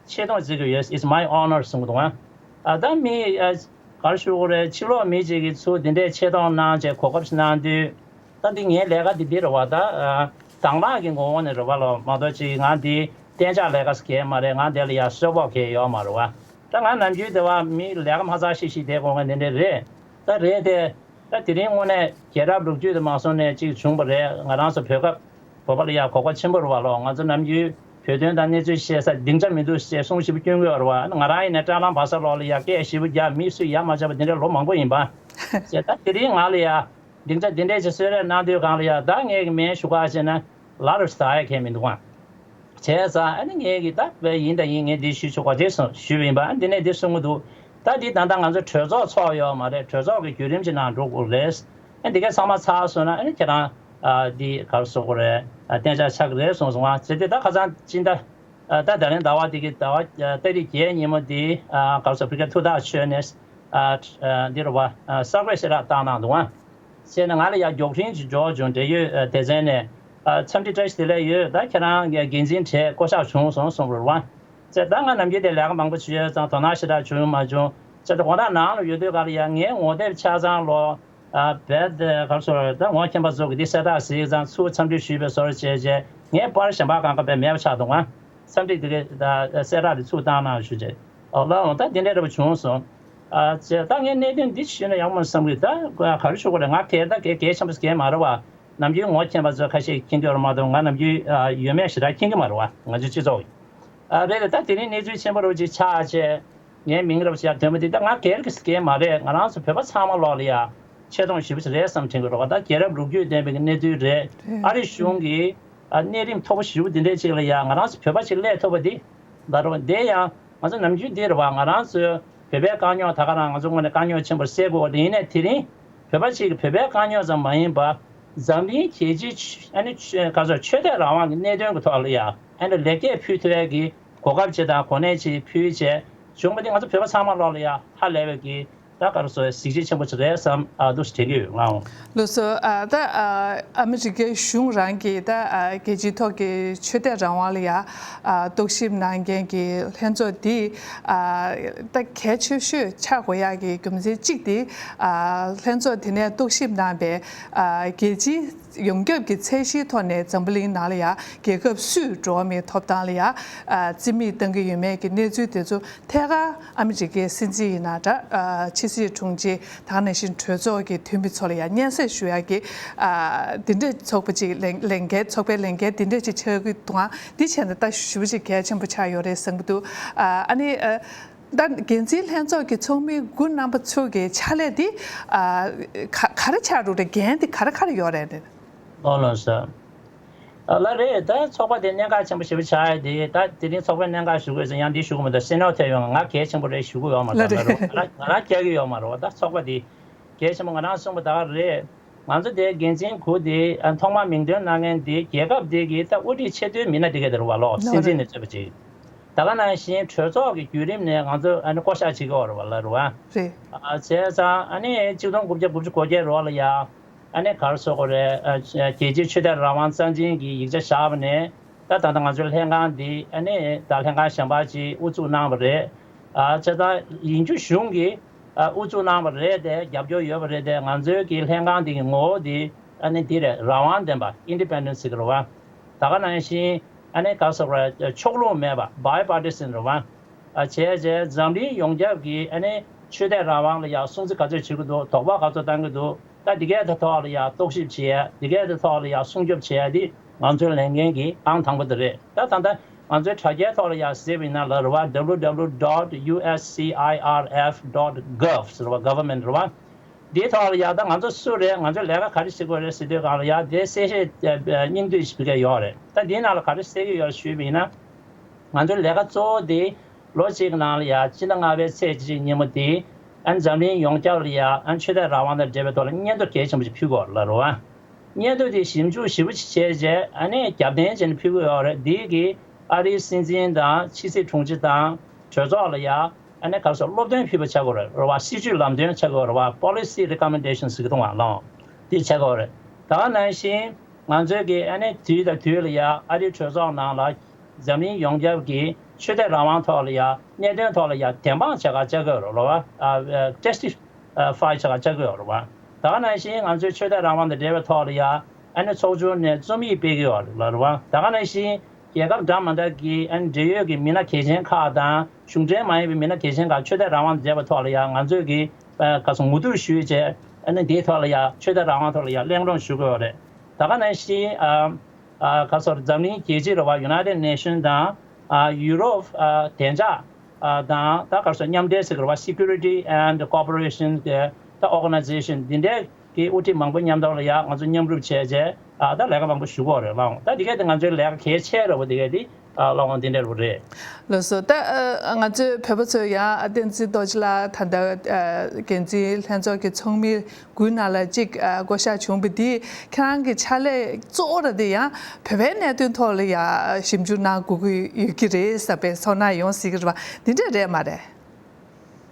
ཆེ་མཐོང་བརྩི་གི་ཡོད། It's my honor གསུངས་འདུག་ཨ། ཨ་ད་མི་ཨ་ག་རེ་ཞུ་དགོས་རེད། ཕྱི་ལོགས་མི་གཅིག་གིས་ཚུར་འདི་འདྲས་ཆེ་མཐོང་གནང་བྱས་གོ་སྐབས་ཤིག་གནང་དུས། ད་འདི་ངའི་ལས་ཀ་འདི་འདི་རེད་བ། ད་ཨ་དང་བླངས་ཀྱི་ངོ་བོ་ནས་རེད་བ་ལོ། མ་གཏོགས་ཅིག་ང་འདི་གཏན་འཇགས་ལས་ཀ་ཟེར་མཁན་མ་རེད། ང་འདི་ལ་ཡ་གསོལ་ཕོགས་གང་ཡང་ཡོད་མ་རེད་བ། ད་ང་ནམ་རྒྱུན་དེ་བ་མི་ལས་ཀ་མ་ཚར་ཤིག་ཤིག་བསྡད་དགོས་མཁན་དེ་འདྲས་རེད། ད་རེད་དེ། ད་དེ་རིང་དངོས་གནས་རྒྱལ་རབས་ལོ་རྒྱུས་དེ་མ་སོང་ནས་ཅིག་བྱུང་བ་རེད། ང་རང་ཚོ་བོད་སྐབས་བོད་པ་ལ་ཡ་གོ་སྐབས་ཆེན་པོ་རེད་བ་ལོ། ང་ཚོ་ནམ་རྒྱུན་བོད་དོན་དང་གནས་ཚུལ་བཤད་ས་སྡིངས་ཆ་མི་འདུག་ཅེས་གསུང་ཞེ་པོ་སྐྱོན་གྱི་ཡོད་རེད་བ། ང་རང་ཡིན་ན་སྲང་ལམ་བར་ས་ལོགས་ལ་ཡ་སྐད་ཞེ་པོ་རྒྱག་མི་སུ་ཡ་མ་བྱས་པ་དེ་འདྲ་ལོ་མང་པོ་ཡིན་པ། བྱས་ད་དེ་རིང་ང་ལ་ཡ་སྡིངས་ཆ་འདི་འདྲས་ཅིག་གསོལ་རས་གནང་དུས་སྒང་ལ་ཡ་ད་ངས་ཀྱི་མེད་ཞུ་ག་བྱས་ན་ལ་རུ་ཟ་ཡ་གང་མི་འདུག་ཨ། བྱས་ཙང་ཨ་ནི་ངས་ཀྱི་ད་བས་ཡིན་དང་ཡིན། ངས་འདི་ཞུ་ཆོག་ག་དེ་གསུངས་ཞུས་པ་ཡིན་པ། ཨ་འདི་ནས་འདི་གསུང་གི་འདུག་ད་འདི་ད་ལྟ་ང་ཚོ་གྲོས་ཚོགས་ཚོགས་ཡོད་མ་རེད། གྲོས་ཚོགས་ཀྱི་བརྒྱུད་རིམ་གྱི་ནང་འགྲོ་དགོས་རེད། ཨ་འདི་ག་ཚང་མ་ཚར་སོང་ན་ཨ་ནི་ཁྱེད་རང་ཨ་འདི་ག་རེ་ཟེར་དགོས་རེད། ཨ་གཏན་འཇགས་ཆགས་ཀྱི་རེད་གསུངས་སོང་ང་། བྱས་ཏེ་ད་ཁ་སང་སྤྱི་ཟླ་ཨ་ད་ད་རིང་ཟླ་བ་འདི་གི་ཟླ་བ་ཨ་ཏ་རིག་བརྒྱད་ཉིན་མོ་འདི་ཨ་ག་རེ་ཟེར་ཕ་གིའི་ཐུགས་ཐག་ཆོད་ནས། ཨ་ཨ་འདི་རུ་བ་ཨ་གསར་འགོད་གསལ་བསྒྲགས་བཏང་གནང་འདུག་ཨ། བྱས་ནས་ང་ལ་ཡང་མགྱོགས་འཕྲིན་ཅིག་འབྱོར་བྱུང་། འབྲེལ་ཡོད་ཨ་སྡེ་ཚན་ནས་ཨ་འཚམས་འདྲི་བཀྲ་ཤིས་བདེ་ལེགས་ཡོད། ད་ཁྱེད་རང་གི་འགན་འཛིན་གྲས་བསྐོ་གཞག་བྱུང་སོང་གསུངས་རུ་བ། བྱས་ད་ང་ནམ་རྒྱུན་དེ་ལས་ཀ་མང་པོ་བྱས་ཡོད་ཙང་དོ་སྣང་ཞེ་དྲག་བྱུང་མ་བྱུང་། བྱས་ད་དགོང་དག་ནང་ལ་ཡོད་དུས་ག་ལ་ཡང་ངའི་ངོ་དེབ་ཆ་ཚང་ལོ། ཨ་བེད་དེ་གར་སོ་ད་ངོ་མཁན་པ་ཚོ་གི་འདི་གསལ་བསྒྲགས་གཟིགས་ཙང་ཚུར་འཚམས་འདྲི་ཞུས་པའི་བཟོ་འདྲ་བྱས་རྗེས་ངའི་པར་གཞན་པ་གང་ག་བས་མེད་པ་ཆགས་འདུག་ཨ། འཚམས་འདྲི་འདི་གའི་ད་གསལ་བསྒྲགས་འདི་ཚུར་བཏང་གནང་ཞུ་རྗེས་ཨོ་ལ་འོང་ད་འདི་འདྲ་འདྲ་པོ་བྱུང་སོང་། ཨ་བྱས་ད་ངས་གནད་དོན་འདི་ཞུས་ན་ཡག་མོ་བསམ་གི། ད་ག་རེ་ཞུ་དགོས་རེད། ང་གལ་ད་གལ་གལ་ཆེན་པོ་གལ་མ་རེད་བ། ནམ་རྒྱུན་ངོ་མཁན་པ་ཚོ་ཁ་ཤས་མཁྱེན་གྱི་ཡོད་རེད་མ་གཏོགས་ང་ནམ་རྒྱུན་ཨ་ཡོད་མེད་ཞེ་དྲག་མཁྱེན་གྱི་མ་རེད་བ། ང་ཚོའི་སྤྱི་ཚོགས་ཀྱི་ཨ་རེད་རེད། ད་དེ་རིང་གནས་ཚུལ་ཆེན་པོ་རུ་ཅིག་ཆགས་བྱས། ངའི་མིང་རབས་ཤག་དོན་པ་འདི་ད་ང་སྒེར་གྱི་སྐད་མ་རེད། ང་རང་ཚོ་བོད་པ་ཚང་མ་ལོག་ལ་ཡ་ཆེ་མཐོང་ཞེ་པོ་ཅིག་རེད་བསམ་དྲན་གྱི་རེད་བ། ད་རྒྱལ་རབས་ལོ་རྒྱུས་ལྡན་པའི་གནས་ཚུལ་རེད། ཨ་རི་གཞུང་གིས་ཨ་གནས་རིམ་མཐོ་པོ་ཞེ་པོ་འདི་འདྲའི་ཅིག་ལ་ཡ་ང་རང་ཚོ་བོད་པ་ཅིག་སླེབས་ཐུབ་པ་འདི་ད་རུང་དེ་ཡང་ང་ཚོ་ནམ་རྒྱུན་འདི་རེད་བ། ང་རང་ཚོའི་བོད་པའི་དཀའ་རྙོག་ད་ག་རང་ང་ཚོ་དངོས་གནས་དཀའ་རྙོག་ཆེན་པོ་སེལ་དགོས་པ་རེད། ཡིན་ནའི་དེ་རིང་བོད་པ་ཅིག་གི་བོད་པའི་དཀའ་རྙོག་ཙམ་མ་ཡིན་པ་འཛམ་གླིང་རྒྱལ་སྤྱིའི་ཨ་ནི་ག་ཚོད་ཆོས་དད་རང་དབང་གི་གནད་དོན་གྱི་ཐོག་ལ་ཡ་ཨ་ནི་ལེགས་སྐྱེས་ཕུལ་ཐུབ་ཡ་གི་གོ་སྐབས་ཅིག་དང་གོ་གནས་ཅིག་ཕུལ་བྱས་བྱུང་བ་འདི་ང་ཚོ་བོད་པ་ཚང་མ་ལོག་ལ་ཡ་ཧ་ལས་པའི་གི་ད་ག་རེ་ཟེར་གཟི་བརྗིད་ཆེན་པོ་ཅིག་རེད་བསམ་ཨ་འདུག་སེ་དྲན་གྱི་ཡོད་ང་། ལགས་སོ། ཨ་ད་ཨ་ཨ་མི་རི་ཀའི་གཞུང་རང་གིས་ད་ཨ་རྒྱལ་སྤྱིའི་ཐོག་གི་ཆོས་དད་རང་དབང་ལ་ཡ་ཨ་རྟོག་ཞིབ་གནང་མཁན་གྱི་ལྷན་ཚོགས་འདི་ཨ་ད་གལ་ཆེ་ཤོས་ཆགས་དགོས་ཡག་གི་རྒྱུ་མཚན་གཅིག་དེ་ཨ་ལྷན་ཚོགས་དེ་ནས་རྟོག་ཞིབ་གནང་པའི་ཨ་རྒྱལ་སྤྱིའི་ཡོངས་ཁྱབ་ཀྱི་ཚད་གཞིའི་ཐོག་ནས་འཛམ་བུ་གླིང་ནང་ལ་ཡ་རྒྱལ་ཁབ་སུས་འགྲོ་བ་མིའི་ཐོབ་ཐང་ལ་ཡ་ཨ་རྩིས་མེད་བཏང་གི་ཡོད་མེད་ཀྱི་གནས་ཚུལ་དེ་ཚོ་ཐད་ཀར་ཨ་མི་རི་ཀའི་སྲིད་འཛིན་ཡིན་ན་འདྲ་ཨ་ཕྱི་སྲིད་དྲུང་ཆེ་དེ་ནང་བཞིན་གྲོས་ཚོགས་ཀྱི་འཐུས་མི་ཚོ་ལ་ཡ་སྙན་སེང་ཞུ་ཡག་གི་ཨ་འདི་འདྲའི་ཚོགས་པ་ཅིག་ལས་ལས་འགན་ཚོགས་པའི་ལས་འགན་འདི་འདྲ་ཅིག་ཆགས་ཀྱི་འདུག་ཨ། འདི་བྱས་ན་ད་ཞེ་པོ་ཅིག་གལ་ཆེན་པོ་ཆགས་ཡོད་རེད་བསམ་གྱི་འདུག་ཨ་ཨ་ནི་ཨ། ད་འགན་འཛིན་ལྷན་ཚོགས་ཀྱི་ཚོགས་མི་དགུ་རྣམ་པ་ཚོ་གི་ཕྱག་ལས་འདི་ཨ་ག་ག་རེ་ཆགས་འགྲོ་རེད། འགན་འདི་ག་རེ་ག་རེ་ཡོད་རེད། ལགས་ལགས་སོ། ཨ་ལགས་རེད། ད་ཚོགས་པ་དེ་གནད་འགག་ཆེན་པོ་ཞེ་པོ་ཆགས་ཡ་དེ་ད་དེ་རིང་ཚོགས་པའི་གནད་འགག་ཞུ་དགོས་ཟེར་ཡང་འདི་ཞུ་གི་མི་འདུག་སེམས་ནོར་ཐེབས་ཡོང་ང་གལ་ཆེན་པོ་རེད་ཞུ་གི་ཡོད་མ་རེད། ལགས་རེད། ང་རང་ང་རང་སྐྱག་གི་ཡོད་མ་རེད་བ། ད་ཚོགས་པ་དེ་གལ་ཆེན་པོ་ང་རང་གསུངས་པ་ད་ག་རེད། ང་ཚོ་དེ་འགན་འཛིན་གུ་དེ་ཨ་ཐོག་མར་མིང་འདོན་གནང་མཁན་དེ་རྒྱལ་ཁབ་དེ་གི་ད་དབུ་ཁྲིད་ཆེས་མཐོའི་མི་སྣ་དེ་ག་དེ་རེད་བ། ལགས་སེམས་ཅན་ནས་གཙོས་པ་ཅིག་ད་ག་ནང་བཞིན་གྲོས་ཚོགས་ཀྱི་བརྒྱུད་རིམ་ནས་ང་ཚོ་ཨ་ནི་བསྐོ་བཞག་བྱེད་ཀྱི་ཡོད་རེད་བ། ལགས་རེད་བ། རེད། ཨ་བྱས་ཙང་ཨ་ནི་གཅིག་སྟོང་དགུ་བརྒྱ་དགུ་བཅུ་གོ་བརྒྱད་ལོ་ལ་ཡ་ཨ་ནི་ག་རེ་ཟེར་དགོས་རེད། ཨ་རྒྱལ་སྤྱིའི་ཆོས་དད་རང་དབང་རྩ་འཛིན་གྱི་ཡིག་ཆ་བཞག་པ་ནས་ད་ད་ལྟ་ང་ཚོའི་ལྷན་ཁང་འདི་ཨ་ནི་ད་ལྷན་ཁང་གཞན་པ་ཅིག་དབུ་བཙུགས་གནང་བ་རེད། ཨ་བྱས་ཙང་ཡིན་རྒྱུ་གཞུང་གིས་ཨ་དབུ་བཙུགས་གནང་བ་རེད་དེ། རྒྱབ་སྐྱོར་ཡོད་པ་རེད་དེ། ང་ཚོའི་གི་ལྷན་ཁང་འདི་གི་ངོ་བོ་འདི་ཨ་ནི་འདི་རེད། རང་དབང་ལྡན་པ། ཨིན་ཌི་པེན་ཌེན་སི་ཟེར་གི་རེད་བ། ད་ག་ནང་བཞིན་ཨ་ནི་ག་རེ་ཟེར་དགོས་རེད། ཕྱོགས་ལྷུང་མེད་པ། བྷའི་པར་ཊི་སན་རེད་བ། ཨ་བྱས་བྱས་འཛམ་གླིང་ཡོངས་ཁྱབ་ཀྱི་ཨ་ནི་ཆོས་དད་རང་དབང་ལ་ཡང་སྲུང་བརྩི་ག་ཚོད་བྱེད་ཀྱི་འདུག་དོགས་པ་ག་ཚོད་བཏང་གི་འདུག་ད་འདི་གའི་ཐོག་ལ་ཡང་རྟོག་ཞིབ་བྱེད་ཡ། འདི་གའི་ཐོག་ལ་ཡང་སྲུང་སྐྱོབ་བྱེད་ཡ་འདི་ང་ཚོའི་ལས་འགན་གྱི་ཨང་དང་པོ་དེ་རེད། ད་ད་ལྟ་ང་ཚོའི་དྲ་རྒྱའི་ཐོག་ལ་ཡང་གཟིགས་པ་ཡིན་ན་ལ་རེད་བ། W W W dot U S C I R F dot gov ཟེར་བ། གྷ་ཝར་མེན་ཊི་རེད་བ། འདིའི་ཐོག་ལ་ཡང་ད་ང་ཚོ་སུ་རེད། ང་ཚོའི་ལས་ཀ་ག་རེ་བྱེད་དགོས་རེད་ཟེར་དུས་སྒང་ལ་ཡང་དེ་གསལ་བཤད་སྙིང་བསྡུས་ཤིག་ཕུལ་གྱི་ཡོད་རེད། ད་འདིའི་ནང་ལ་ག་རེ་གསལ་གྱི་ཡོད་ཞུས་པ་ཡིན་ན། ང་ཚོའི་ལས་ཀ་གཙོ་བོ་དེ་ལོ་གཅིག་གི་ནང་ལ་ཡ་སྤྱི་ཟླ་ལྔ་པའི་ཚེས་གཅིག་ཉིན་མོ་དེ་ཨ་ནི་འཛམ་གླིང་ཡོངས་ཁྱབ་ལ་ཡ་ཨ་ནི་ཆོས་དད་རང་དབང་དང་འབྲེལ་བའི་ཐོག་ལ་སྙན་ཐོ་གལ་ཆེན་པོ་ཞིག་ཕུལ་དགོས་ལ་རེད་བ། སྙན་ཐོ་དེ་ཞིབ་འཇུག་ཞིབ་པོ་ཞིག་བྱས་རྗེས་ཨ་ནི་རྒྱབ་རྟེན་བྱས་ནས་ཕུལ་གྱི་ཡོད་རེད། འདི་གི་ཨ་རིའི་སྲིད་འཛིན་དང་ཕྱི་སྲིད་དྲུང་ཆེ་དང་གྲོས་ཚོགས་ལ་ཡ་ཨ་ནི་ག་རེ་ཟེར། སློབ་སྟོན་ཕུལ་བ་ཆགས་ཀྱི་ཡོད་རེད་བ། སྲིད་ཇུས་ལམ་སྟོན་ཆགས་ཀྱི་ཡོད་རེད་བ། པོ་ལི་སི་རི་ཀོ་མེན་ཌེ་ཤན་ཟེར་གྱི་འདུག་བ། ལགས་འདི་ཆགས་ཀྱི་ཡོད་རེད། ད་ག་ནང་བཞིན་ང་ཚོའི་གི་ཨ་ནི་དུས་དང་དུས་ལ་ཡ་ཨ་རིའི་གྲོས་ཚོགས་ནང་ལ་འཛམ་གླིང་ཡོངས་ཁྱབ་ཀྱི་ཆོས་དད་རང་དབང་ཐོག་ལ་ཡ་གནད་དོན་ཐོག་ལ་ཡ་བདེན་དཔང་བྱེད་ག་བཅར་གི་ཡོད་རེད་བ། ཨ་ཊེ་སི་ཊི་ཕའི་བྱེད་ག་བཅར་གི་ཡོད་རེད་བ། ད་ག་ནང་བཞིན་ང་ཚོའི་ཆོས་དད་རང་དབང་དང་འབྲེལ་བའི་ཐོག་ལ་ཡ་ཨ་ནི་ཚོགས་ཆུང་ནས་རྩོམ་ཡིག་སྤེལ་གི་ཡོད་རེད་བ། ད་ག་ནང་བཞིན་རྒྱལ་ཁབ་འདྲ་མི་འདྲ་གི་ཨ་ནི་འབྲེལ་ཡོད་ཀྱི་མི་སྣ་གལ་ཆེན་ཁག་དང་གཞུང་འབྲེལ་མ་ཡིན་པའི་མི་སྣ་གལ་ཆེན་ཁག་ཆོས་དད་རང་དབང་དང་འབྲེལ་བའི་ཐོག་ལ་ཡ་ང་ཚོས་ཀྱི་ཨ་ག་ཚོད་ངོ་སྤྲོད་ཞུས་བྱས་ཨ་ནི་འདིའི་ཐོག་ལ་ཡ་ཆོས་དད་རང་དབང་ཐོག་ལ་ཡ་གླེང་སློང་ཞུ་དགོས་པ་རེད། ད་ག་ནང་བཞིན་ཨ་ཨ་ག་ཚོད་འཛམ་གླིང་རྒྱལ་སྤྱི་རེད་བ། United Nation དང་ཨ་ཡུ་རོབ་ཨ་བདེ་འཇགས་ཨ་དང་ད་ག་ཚོད་མཉམ་འབྲེལ་ཟེར་གི་རེད་བ། Security and Cooperation གི་ད་Organization འདི་འདྲའི་གི་དབུ་ཁྲིད་མང་པོ་མཉམ་དུ་ལ་ཡ་ང་ཚོ་མཉམ་རུབ་བྱས་རྗེས་ཨ་ད་ལས་ཀ་མང་པོ་ཞུ་གི་ཡོད་རེད་ལགས། ད་འདི་ག་དེ་ང་ཚོའི་ལས་ཀ་གལ་ཆེ་རེད་བ། འདི་ག་དེ་ཨ་ལགས་འོང་འདི་འདྲ་རུ་རེད། ལགས་སོ། ད་ཨ་ང་ཚོའི་བོད་པ་ཚོས་ཡང་ཨ་བསྟན་འཛིན་རྡོ་རྗེ་ལགས་ད་ལྟ་ཨ་འགན་འཛིན་ལྷན་ཚོགས་ཀྱི་ཚོགས་མི་དགུའི་ནང་ལ་གཅིག་ཨ་བསྐོ་བཞག་བྱུང་བ་འདི་ཁྱེད་རང་གི་ཕྱག་ལས་གཙོ་བོ་ར་དེ་ཡང་བོད་པའི་གནད་དོན་ཐོག་ལ་ཡང་ཞིབ་འཇུག་གནང་དགོས་ཀྱི་ཡོད་ཀྱི་རེད་བསམ་པའི་ཚོར་སྣང་ཡོང་སྲིད་ཀྱི་རེད་བ། འདི་འདྲ་རེད་མ་རེད།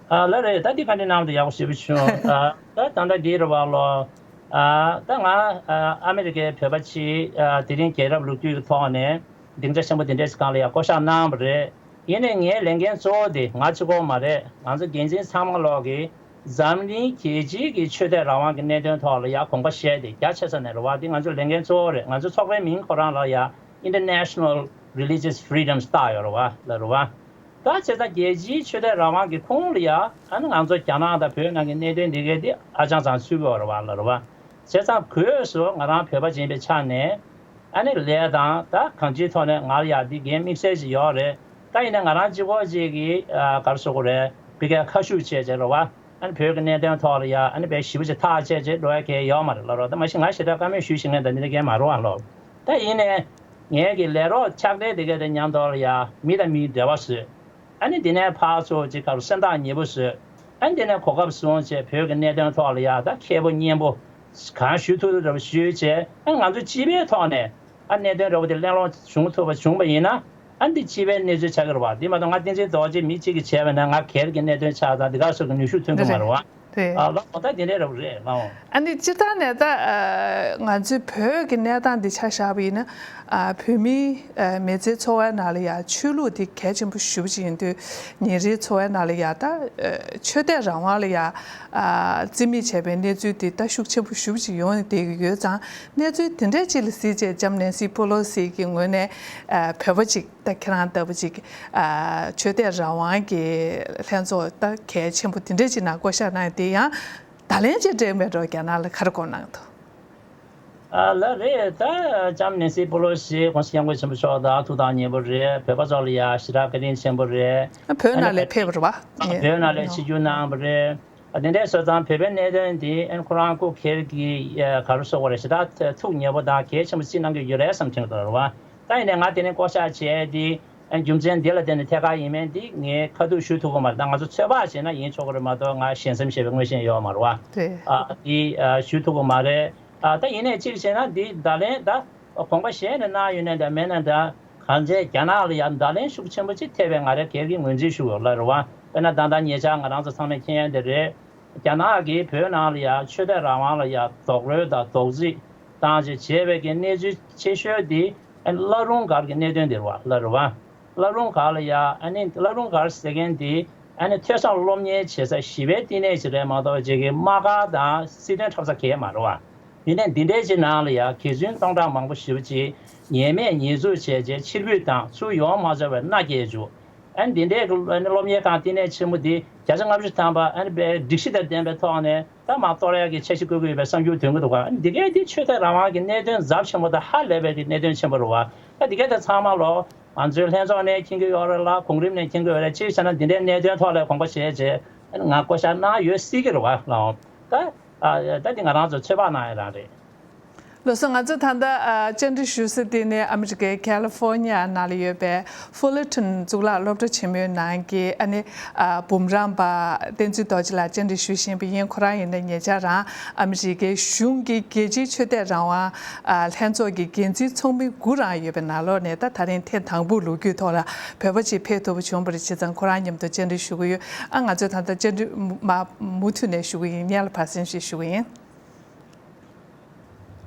ཨ་ལགས་རེད། ད་འདི་བཀའ་འདྲི་གནང་བ་དེ་ཡག་པོ་ཞེ་པོ་བྱུང་། ཨ་ད་ད་ལྟ་འདི་རེད་བ་ལོ། ཨ་ད་ང་ཨ་ཨ་མི་རི་ཀའི་བོད་པ་ཅིག་ཨ་དེ་རིང་རྒྱལ་རབས་ལོ་རྒྱུས་ཀྱི་ཐོག་ནས་སྡིངས་ཆ་ཆེན་པོ་འདི་འདྲས་སྒང་ལ་ཡང་བསྐོ་བཞག་གནང་བ་རེད། ཡིན་ནའི་ངའི་ལས་འགན་གཙོ་བོ་དེ་ང་གཅིག་པོ་མ་རེད། ང་ཚོ་འགན་འཛིན་ཚང་མ་ལོག་གིས་འཛམ་གླིང་རྒྱལ་སྤྱིའི་གི་ཆོས་དད་རང་དབང་གི་གནད་དོན་ཐོག་ལ་ཡང་དགོངས་པ་བཞེས་ཏེ་རྒྱ་ཆེ་ས་ནས་རེད་བ། འདི་ང་ཚོའི་ལས་འགན་གཙོ་བོ་རེད། ང་ཚོའི་ཚོགས་པའི་མིང་ཁོ་རང་ལ་ཡང་International Religious Freedoms བཏགས་ཡོད་རེད་བ། ལ་རེད་བ། ད་བྱས་ཙང་རྒྱལ་སྤྱིའི་ཆོས་དད་རང་དབང་གི་ཁོངས་ལ་ཡ་ཨ་ནི་ང་ཚོ་རྒྱ་ནག་དང་བོད་ནང་གི་གནད་དོན་འདི་གའི་འདི་ཨ་ཅང་ཙང་ཚུད་དགོས་རེད་བ། ལ་རེད་བ། བྱས་ཙང་སྒོས་སུ་ང་རང་བོད་པ་ཅིག་ཡིན་པའི་ཆ་ནས་ཨ་ནི་ལས་དང་ད་གང་ཅིའི་ཐོག་ནས་ང་ལ་ཡ་འདི་འགན་དམིགས་བསལ་ཅིག་ཡོད་རེད། ད་ཡིན་ན་ང་རང་གཅིག་པོ་ཅིག་གིས་ཨ་ག་རེ་ཟེར་དགོས་རེད། ཕ་གིར་ཁ་ཤུགས་བྱས་བྱས་རེད་བ། ཨ་ནི་བོད་ཀྱི་གནད་དོན་ཐོག་ལ་ཡ་ཨ་ནི་དཔེ་ཞེ་པོ་ཅིག་ཐག་བཅད་བྱས་འགྲོ་ཡ་གང་ཡང་ཡོད་མ་རེད། ལ་རེད་བ། ད་མ་གཞི་ང་ཞེ་དྲག་བཀའ་མོལ་ཞུ་ཤེས་མཁན་དང་འདི་འདྲ་གང་ཡང་མ་རེད་བ། ལ་རེད་བ། ད་ཡིན་ནའི་ངས་ཀྱི་ལས་རོགས་ཕྱག་སྦྲེལ་དེ་གའི་དེ་མཉམ་དུ་ལ་ཡ་མི་དང་མིའི་འབྲེལ་བ་བཟོས། ཨ་ནི་འདི་ནས་ཕར་ཚུར་ཅིག་ག་རུ་སེམས་ཐག་ཉེ་པོ་བཟོས། ཨ་ནི་འདི་ནས་གོ་སྐབས་བཟུང་བྱས་བོད་ཀྱི་གནད་དོན་ཐོག་ལ་ཡ་ད་མཁས་པོ་སྙན་པོ་གང་ཞུ་ཐུབ་ཐུབ་འདྲ་པོ་ཞུས་བྱས། ཨ་ནི་ང་ཚོ་སྤྱི་པའི་ཐོག་ནས་ཨ་གནད་དོན་འདྲ་པོ་དེ་གླེང་སློང་བྱུང་ཐུབ་པ་བྱུང་བ་ཡིན་ན། ཨ་ནི་འདི་སྤྱི་པའི་གནས་ཚུལ་ཆགས་ཀྱི་རེད་བ། འདི་མ་གཏོགས་ང་བསྟན་འཛིན་རྡོ་རྗེ་མི་གཅིག་གིས་བྱས་པ་ན་ང་སྒེར་གྱི་གནད་དོན་ཆགས་ཙང་འདི་ག་སོགས་ཀྱི་ནུས་ཤུགས་ཐོན་གྱི་མ་རེད་བ། རེད། ཨ་ལགས་འོ། ད་དེ་འདྲས་རེད་བ། རེད་ལགས་འོ། ཨ་ནི་སྤྱིར་བཏང་ནས་ད་ཨ་ང་ཚོའི་བོད་ཀྱི་གནས་སྟངས་འདི་ཆ་བཞག་པ་ཡིན་ན། ཨ་བོད་མིའི་ཨ་མི་ཚེའི་འཚོ་བའི་ནང་ལ་ཡང་ཆོས་ལུགས་འདི་གལ་ཆེན་པོ་ཞེ་པོ་ཅིག་ཡིན་དུས། ཉིན་རེའི་འཚོ་བའི་ནང་ལ་ཡང་ད་ཨ་ཆོས་དད་རང་དབང་ལ་ཡང་ཨ་རྩིས་མེད་བྱས་པའི་གནས་ཚུལ་འདི་ད་ཤུགས་ཆེན་པོ་ཞེ་པོ་ཅིག་ཡོང་བསྡད་ཀྱི་ཡོད་ཙང་། གནས་ཚུལ་འདི་འདྲས་ཅིག་ལ་གཟིགས་བྱས་ལྕམ་ནེན་སི་པོ་ལོ་སི་གི་ངོས་ནས་ཨ་བོད་པ་ཅིག་ད་ཁྱེད་རང་ལྟ་བུ་ཅིག་ཨ་ཆོས་དད་རང་དབང་གི་ལྷན་ཚོགས་ད་གལ་ཆེན་པོ་དེ་འདྲ་ཅིག་ནང་བསྐོ་བཞག་གནང་ཡོད་དེ། ཡང་བརྡ་ལན་ཅིག་སྤྲད་མེད་འགྲོ། རྒྱ་ནག་ལ་ག་རེ་གོ་གནང་འདུག་ཨ་ལགས་རེད། ད་ལྕམ་ནེན་སི་པོ་ལོ་སི་༸གོང་ས་༸སྐྱབས་མགོན་ཆེན་པོ་མཆོག་ད་ཐུགས་དང་མཉེས་པོ་རེད། བོད་པ་ཚོ་ལ་ཡ་ཞེ་དྲག་བཀའ་དྲིན་ཆེན་པོ་རེད། ཨ་བོད་ཨ་ནི་ནང་ལ་ཕེབས་པ་རེད་བ། ཨ་བོད་ནང་ལ་ཆིབས་བསྒྱུར་གནང་བ་རེད། ཨ་དེ་འདྲས་སོང་ཙང་བོད་པའི་གནད་དོན་འདི་ཨ་ཁོ་རང་སྐུ་སྒེར་གྱི་ཨ་ག་རེ་ཟེར་དགོས་རེད། ཞེ་དྲག་ཐུགས་མཉེས་པོ་དང་གལ་ཆེན་པོ་བརྩི་གནང་གི་ཡོད་རེད་བསམ་དྲན་གྱི་འདུག་རེད་བ། ད་ཡིན་ནའི་ང་དེ་ནས་བསྐོ་བཞག་བྱས་ཏེ། ཨ་རྒྱུ་མཚན་འདི་ལ་བརྟེན་ནས་ཐད་ཀར་ཡིན་མིན་འདི་ངས་ཁ་ཐུག་ཞུ་ཐུབ་ཀྱི་མ་རེད། ད་ང་ཚོ་ཚོད་དཔག་བྱས་ན་ཡིན་ཆོག་གི་རེད་མ་གཏོགས་ང་ཞལ་འཛེམ་བྱས་པའི་མངོན་ཤེས་ཡོད་མ་རེད་བ། རེད། ཨ་འདི་ཨ་ཞུ་ཐུབ་ཀྱི་མ་རེད། ཨ་ད་ཡིན་ནའི་གཅིག་བྱས་ན་འདི་བརྡ་ལན་ད་དགོངས་པ་བཞེས་ནས་གནང་ཡོད་ནའི་འདྲ་མེད་ནའི་འདྲ། གང་བྱས་རྒྱ་ནག་ལ་ཡང་བརྡ་ལན་ཤུགས་ཆེན་པོ་ཅིག་ཐེབས་པའི་ང་རའི་སྒེར་གྱི་ངོས་འཛིན་ཞུ་དགོས་ལ་རེད་བ། དཔེར་ན་ད་ལྟ་ཉེ་ཆར་ང་རང་ཚོ་ཚང་མས་མཁྱེན་ཡ་འདི་རེད། རྒྱ་ནག་གིས་བོད་ནང་ལ་ཡང་ཆོས་དད་རང་དབང་ལ་ཡང་རྡོག་རོལ་དང་རྡོག་རྫིས་བཏང་བྱས་བྱས་པའི་གི་གནས་ཚུལ་ཆེ་ཤོས་དེ་ཨ་ནི་བླ་རུང་སྒར་གྱི་གནད་དོན་དེ་རེད་བ། ལ་རེད་བ། བླ་རུང་སྒར་ལ་ཡང་ཨ་ནི་བླ་རུང་སྒར་ཟེར་མཁན་དེ་ཨ་ནི་ཐོས་བསམ་སློབ་གཉེར་བྱེད་ས་ཞི་བའི་བསྟི་གནས་ཅིག་རེད་མ་གཏོགས་རྗེས་ཀྱི་དམག་སྒར་དང་སྲིད་དོན་འཁྲབ་ས་གང་ཡང་མ་རེད་བ། ཡིན་ནའི་འདི་འདྲའི་ཅིག་ནང་ལ་ཡང་གི་རྫུན་སྟོང་ཕྲག་མང་པོ་ཞེ་པོ་ཅིག་ཉེས་མེད་ཉེས་འཛུགས་བྱས་རྗེས་ཕྱིར་འབུད་བཏང་། ཚུར་ཡོང་མ་ཆོག་པའི་མནའ་སྐྱེལ་བཅུག་ཨ་ནི་འདི་འདྲའི་གི་ཨ་ནི་སློབ་གཉེར་ཁང་བསྟི་གནས་ཆེན་མོ་འདི་བརྒྱ་ཆ་ལྔ་བཅུ་ཐམ་པ་ཨ་ནི་དཔེ་སྒྲིག་གཞི་དང་ལྡན་པའི་ཐོག་ནས་ད་མར་གཏོར་ཡག་གི་འཆར་གཞི་བཀོད་ཀྱི་ཡོད་པའི་བསམ་ཚུལ་འདོན་གྱི་འདུག་ག་ཨ་ནི་འདི་གའི་འདི་ཆོས་དད་རང་དབང་གི་གནད་དོན་ཛབ་ཆེན་པོ་དང་ཧ་ལས་པའི་གི་གནད་དོན་ཆེན་པོ་རེད་བ། ད་འདི་གའི་ད་ཚང་མ་ལོ་ང་ཚོའི་ལྷན་ཚོགས་ནས་མཁྱེན་གྱི་ཡོད་རེད་ལ། གོང་རིམ་ནས་མཁྱེན་གྱི་ཡོད་རེད། གཅིག་བྱས་ན་འདི་འདྲའི་གནད་དོན་ཐོག་ལ་དགོངས་པ་བཞེས་རྗེས་ཨ་ནི་ང་བསྐོ་བཞག་གནང་ཡོད་སྲིད་ཀྱི་རེད་བ། ལའོ། ད་ཨ་ད་འདི་ང་རང་ཚོ་ཚོད་དཔག་གནང་ཡ་རང་རེད། ལགས་སོ། ང་ཚོ་ད་ལྟ་ཨ་བཅར་འདྲི་ཞུ་ས་དེ་ནི་ཨ་མི་རི་ཀའི་ཁ་ལི་ཧྥོར་ནི་ཡ་ནང་ལ་ཡོད་པའི་ཧྥུ་ལར་ཊོན་གཙུག་ལག་སློབ་གྲྭ་ཆེན་མོའི་ནང་གི་ཨ་ནི་ཨ་འབུམ་རམས་པ་བསྟན་འཛིན་རྡོ་རྗེ་ལགས་བཅར་འདྲི་ཞུ་བཞིན་པ་ཡིན། ཁོ་རང་ཡིན་ན་ཉེ་ཆར་རང་ཨ་མི་རི་ཀའི་གཞུང་གི་རྒྱལ་སྤྱིའི་ཆོས་དད་རང་དབང་ཨ་ལྷན་ཚོགས་ཀྱི་འགན་འཛིན་ཚོགས་མི་དགུ་རང་ཡོད་པའི་ནང་ལོགས་ནས་ད་ད་རིང་ཐེངས་དང་པོ་ལོ་རྒྱུས་ཐོག་ལ་བོད་པ་ཅིག་ཕེབས་ཐུབ་པ་བྱུང་བ་རེད། བྱས་ཙང་ཁོ་རང་མཉམ་དུ་བཅར་འདྲི་ཞུ་གི་ཡོད། ཨ་ང་ཚོས་ད་ལྟ་བཅར་འདྲི་མ་མུ་མཐུད་ནས་ཞུ་གི་ཡིན། སྙན་ལ་བར་གསེང་ཞིག་ཞུ་གི་ཡིན།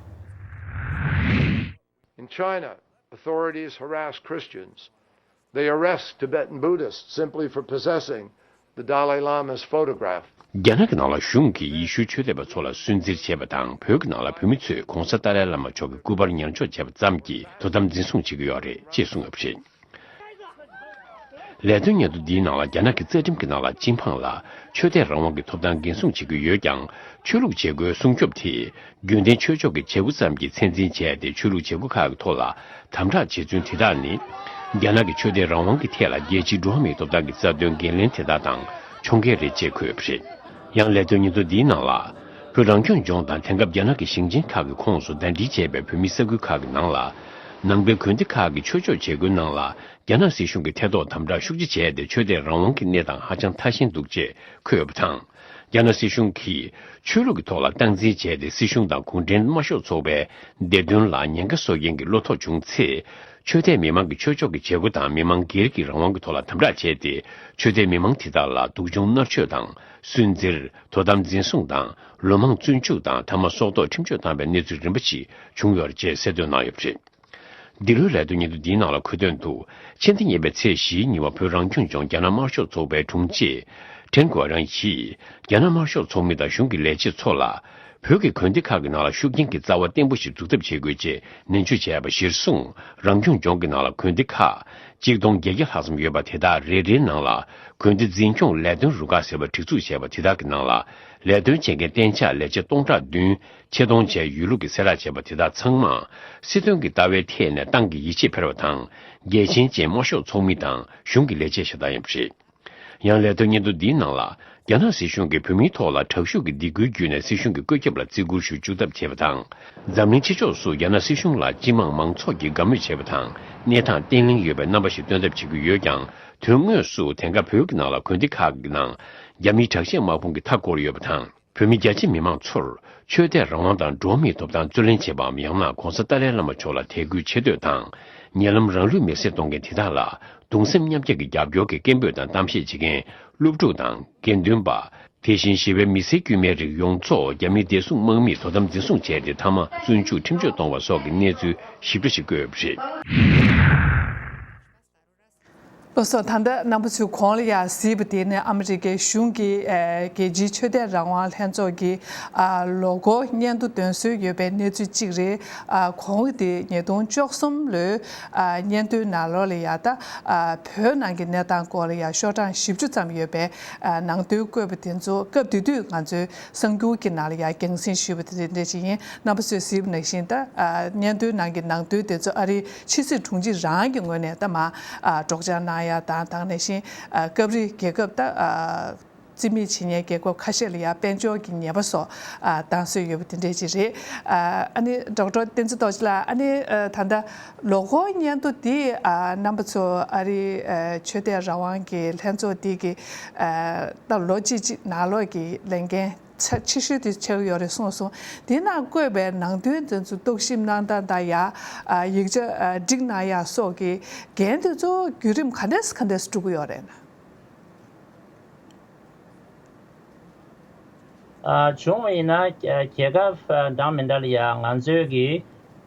In China, authorities harass Christians. They arrest Tibetan Buddhists simply for possessing the Dalai Lama's photograph. རྒྱ་ནག་གི་ནང་ལ་གཞུང་གིས་ཡེ་ཤུའི་ཆོས་དད་པ་ཚོ་ལ་སུན་གཙེར་བྱས་པ་དང་། བོད་ཀྱི་ནང་ལ་བོད་མི་ཚོས་༸གོང་ས་ཏཱ་ལའི་བླ་མ་མཆོག་གི་སྐུ་པར་ཉར་འཇོག་བྱས་པ་ཙམ་གྱིས་དོ་དམ་འཛིན་བཟུང་བྱེད་ཀྱི་ཡོད་རེད་ཅེས་གསུངས་ཡོད་པ་རེད། ལས་དོན་སྙན་ཐོ་འདིའི་ནང་ལ་རྒྱ་ནག་གི་རྩ་ཁྲིམས་ཀྱི་ནང་ལ་སྤྱི་འབངས་ལ་ཆོས་དད་རང་དབང་གི་ཐོབ་ཐང་འགན་སྲུང་བྱེད་ཀྱི་ཡོད་ཀྱང་། ཆོས་ལུགས་བྱེད་སྒོའི་སྲུང་སྐྱོབ་དེས་རྒྱུན་ལྡན་ཆོས་ཕྱོགས་ཀྱི་བྱེད་སྒོ་ཙམ་གྱིས་ཚད་འཛིན་བྱས་ཏེ། ཆོས་ལུགས་བྱེད་སྒོ་ཁག་གི་ཐོག་ལ་དམ་དྲག་བྱེད་ཚུལ་དེ་དག་ནི། རྒྱ་ནག་གི་ཆོས་དད་རང་དབང་གི་ཐད་ལ་རྒྱལ་སྤྱིའི་འགྲོ་བ་མིའི་ཐོབ་ཐང་གི་རྩ་དོན་འགན་ལེན་དེ་དག་དང་ཕྱོགས་འགལ་རེད་ཅེས་འཁོད་ཡོད་པ་རེད། ཡང་ལས་དོན་སྙན་ཐོ་འདིའི་ནང་ལ། བོད་རང་སྐྱོང་ལྗོངས་དང་དེང་སྐབས་རྒྱ་ནག་གི་ཞིང་ཆེན་ཁག་གི་ཁོངས་སུ་ཟླ་སྒྲིལ་བྱས་པའི་བོད་མིའི་ས་ཁུལ་ཁག་གི་ནང་ལ། ནང་པའི་དགོན་སྡེ་ཁག་གི་ཆོས་ཕྱོགས་བྱེད་སྒོའི་ནང་ལ། རྒྱ་ནག་སྲིད་གཞུང་གིས་ཐེ་གཏོགས་དམ་དྲག་ཤུགས་ཆེ་བྱས་ཏེ། ཆོས་དད་རང་དབང་གི་གནས་སྟངས་ཧ་ཅང་ཐ་ཞན་འདུག་ཅེས་འཁོད་ཡོད་པ་དང་། རྒྱ་ནག་སྲིད་གཞུང་གིས་ཆོས་ལུགས་ཀྱི་ཐོག་ལ་སྟངས་འཛིན་བྱས་ཏེ། སྲིད་གཞུང་དང་གུང་ཁྲན་དམར་ཤོག་ཚོགས་པའི་བདེ་དོན་ལ་ཉེན་ཁ་བཟོ་མཁན་གྱི་བློ་ཐོག་བྱུང་ཚེ། ཆོས་དད་མི་མང་གི་ཆོས་ཕྱོགས་ཀྱི་བྱེད་སྒོ་དང་མི་མང་སྒེར་གྱི་རང་དབང་གི་ཐོག་ལ་དམ་དྲག་བྱས་ཏེ། ཆོས་དད་མི་མང་དེ་དག་ལ་སྡུག་སྦྱོང་མནར་གཅོད་དང་། སུན་གཙེར། དོ་དམ་འཛིན་བཟུང་དང་། ལོ་མང་བཙོན་འཇུག་དང་། མཐའ་མ་སྲོག་ཐོག་ཁྲིམས་གཅོད་བཏང་བའི་གནས་ཚུལ་རིམ་པ་ཞིག་བྱུང་ཡོད་རེད་ཅེས་གསལ་སྟོན་གནང་ཡོད་པ་རེད། འདི་ལོའི་ལས་དོན་སྙན་ཐོ་འདིའི་ནང་ལ་འཁོད་དོན་དུ། ཕྱི་ཟླ་གཉིས་པའི་ཚེས་བཞིའི་ཉིན་མོ། བོད་རང་སྐྱོང་ལྗོངས་རྒྱ་ནག་དམར་ཤོག་ཚོགས་པའི་དྲུང་ཆེ་ཁྲེན་གོ་རང་གིས། རྒྱ་ནག་དམར་ཤོག་ཚོགས་མི་དང་གཞུང་གི་ལས་བྱེད་ཚོ་ལ། བོད་ཀྱི་དགོན་སྡེ་ཁག་གི་ནང་ལ་ཤུགས་རྐྱེན་གྱི་རྩ་བ་བརྟན་པོ་ཞིག་འཛུགས་ཐབས་བྱེད་དགོས་ཅེས་ནན་བརྗོད་བྱས་པ་གཞིར་བཟུང་། རང་སྐྱོང་ལྗོངས་ཀྱི་ནང་ལ་དགོན་སྡེ་ཁག་གཅིག་སྟོང་བརྒྱད་བརྒྱ་ལྷག་ཙམ་ཡོད་པ་དེ་དག་རེ་རེའི་ནང་ལ། དགོན་སྡེ་འཛིན་སྐྱོང་ལས་དོན་རུ་ཁག་ཟེར་བ་སྒྲིག་འཛུགས་བྱས་པ་དེ་དག་གི་ནང་ལ། ལས་དོན་བྱེད་མཁན་གཏན་འཇགས་ལས་བྱེད་སྟོང་ཕྲག་བདུན་ཆེད་གཏོང་བྱས། ཡོད་ལུགས་ཀྱི་གསལ་བསྒྲགས་བྱས་པ་དེ་དག་ཚང་མ། སྲིད་དོན་གྱི་ལྟ་བའི་ཐད་ནས་ཏང་གི་ཡིད་ཆེས་འཕེར་བ་དང་། རྒྱལ་ཆེན་ཅན་དམར་ཤོག་ཚོགས་མི་དང་གཞུང་གི་ལས་བྱེད་ཞུ་སྟངས་ཡིན་པ་རེད། ཡང་ལས་དོན་སྙན་ཐོ་འདིའི་ནང་ལ། རྒྱ་ནག་སྲིད་གཞུང་གིས་བོད་མིའི་ཐོག་ལ་དྲག་ཤུགས་ཀྱི་སྡིགས་སྐུལ་བརྒྱུད་ནས། སྲིད་གཞུང་གི་བཀོད་ཁྱབ་ལ་བརྩི་བཀུར་ཞུ་བཅུག་ཐབས་བྱེད་པ་དང་། འཛམ་གླིང་ཕྱི་ཕྱོགས་སུ་རྒྱ་ནག་སྲིད་གཞུང་ལ་སྤྱི་དམངས་མང་ཚོགས་ཀྱིས་དགའ་མོས་བྱེད་པ་དང་། གནས་སྟངས་བརྟན་ལྷིང་ཡོད་པའི་རྣམ་པ་ཞིག་སྟོན་ཐབས་བྱེད་ཀྱི་ཡོད་ཀྱང་། དོན་དངོས་སུ་དེང་སྐབས་བོད་ཀྱི་ནང་ལ་དགོན་སྡེ་ཁག་གི་ནང་རྒྱ་མིའི་དྲག་ཆས་དམག་དཔུང་གིས་མཐའ་བསྐོར་ཡོད་པ་དང་། བོད་མི་རྒྱ་ཆེ་མི་མང་ཚོར་ཆོས་དད་རང་དབང་དང་འགྲོ་བ་མིའི་ཐོབ་ཐང་རྩོད་ལེན་བྱེད་པའམ། ཡང་ན་༧གོང་ས་ཏཱ་ལའི་བླ་མ་མཆོག་ལ་དད་གུས་ཆེ་བསྟོད་དང་། ཉེ་ལམ་རང་ལུས་མེར་སྲེག་གཏོང་མཁན་དེ་དག་ལ་གདུང་སེམས་མཉམ་སྐྱེད་ཀྱི་རྒྱབ་སྐྱོར་གྱི་སྐད་འབོད་དང་གཏམ་བཤད་བྱེད་མཁན་སློབ་ཕྲུག་དང་། དགེ་འདུན་པ། དེ་བཞིན་ཞི་བའི་མི་སེར་དཀྱུས་མའི་རིགས་ཡོངས་རྫོགས་རྒྱ་མིའི་བདེ་སྲུང་དམག་མིས་དོ་དམ་འཛིན་བཟུང་བྱས་ཏེ། མཐའ་མ་བཙོན་འཇུག་ཁྲིམས་གཅོད་གཏོང་བ་སོགས་ཀྱི་གནས་ཚུལ་ཞིབ་ཕྲ་ཞིག་བཀོད་ཡོད་པ་རེད། ལགས་སོ། ད་ལྟ་རྣམ་པ་ཚོས་གོང་ལ་ཡང་གཟིགས་པ་དེ་ནི་ཨ་མི་རི་ཀའི་གཞུང་གི་ཨ་རྒྱལ་སྤྱིའི་ཆོས་དད་རང་དབང་ལྷན་ཚོགས་ཀྱི་ཨ་ལོ་འཁོར་སྙན་ཐོ་འདོན་སྲོལ་ཡོད་པའི་གནས་ཚུལ་གཅིག་རེད། ཨ་གོང་དེ་ཉིས་སྟོང་བཅུ་གསུམ་ལོའི་ཨ་སྙན་ཐོའི་ནང་ལོགས་ལ་ཡང་ད་ཨ་བོད་ནང་གི་གནས་སྟངས་སྐོར་ལ་ཡང་ཤོག་གྲངས་བཞི་བཅུ་ཙམ་ཡོད་པའི་ཨ་ནང་དོན་བཀོད་པ་དེ་ཚོ་སྐབས་དེ་དུས་ང་ཚོའི་གསར་འགྱུར་གྱི་ནང་ལ་ཡང་རྒྱང་སྲིང་ཞུས་པ་དེ་འདྲ་ཞིག་ཡིན། རྣམ་པ་ཚོས་གཟིགས་པ་ནང་བཞིན་ད་ཨ་སྙན་ཐོའི་ནང་གི་ནང་དོན་དེ་ཚོ་ཨ་རིའི་ཕྱི་སྲིད་དྲུང་ཆེ་རང་གི་ངོས་ནས་ད་མར་ཨ་སྒྲོག་སྦྱང་གནང་ཡ་དང་། དེ་ནང་བཞིན་ཨ་སྐབས་རེ་རྒྱལ་ཁབ་ད་ཨ་རྩིས་མེད་བྱེད་མཁན་རྒྱལ་ཁབ་ཁ་ཤས་ལ་ཡང་དཔལ་འབྱོར་གྱི་ཉེས་པ་སོགས་ཨ་བཏང་སྲོལ་ཡོད་པ་དེ་འདྲས་ཅིག་རེད། ཨ་ཨ་ནི་ཌོག་ཊར་བསྟན་འཛིན་རྡོ་རྗེ་ལགས། ཨ་ནི་ཨ་ད་ལྟ་ལོ་འཁོར་སྙན་ཐོ་འདི་ཨ་རྣམ་པ་ཚོ་ཨ་རིའི་ཨ་ཆོས་དད་རང་དབང་གི་ལྷན་ཚོགས་འདི་གི་ཨ་ད་ལོ་གཅིག་གཅིག་ནང་ལོགས་ཀྱི་ལས་འགན་ཆ་ཆེ་ཤོས་དེ་ཆགས་ཀྱི་ཡོད་རེད་གསུངས་སོང་། དེ་ནང་བཀོད་པའི་ནང་དོན་དེ་ཚོ་རྟོག་ཞིབ་གནང་སྟངས་དང་། ཡ་ཨ་ཡིག་ཆ་ཨ་སྒྲིག་གནང་ཡ་སོགས་ཀྱི་འགན་དེ་ཚོ་བརྒྱུད་རིམ་ག་འདྲས་ག་འདྲས་སྒྲུབ་ཀྱི་ཡོད་རེད་ན། ཨ་བྱུང་བ་ཡིན་ན་རྒྱལ་ཁབ་འདྲ་མི་འདྲ་ལ་ཡ་ང་ཚོའི་གི་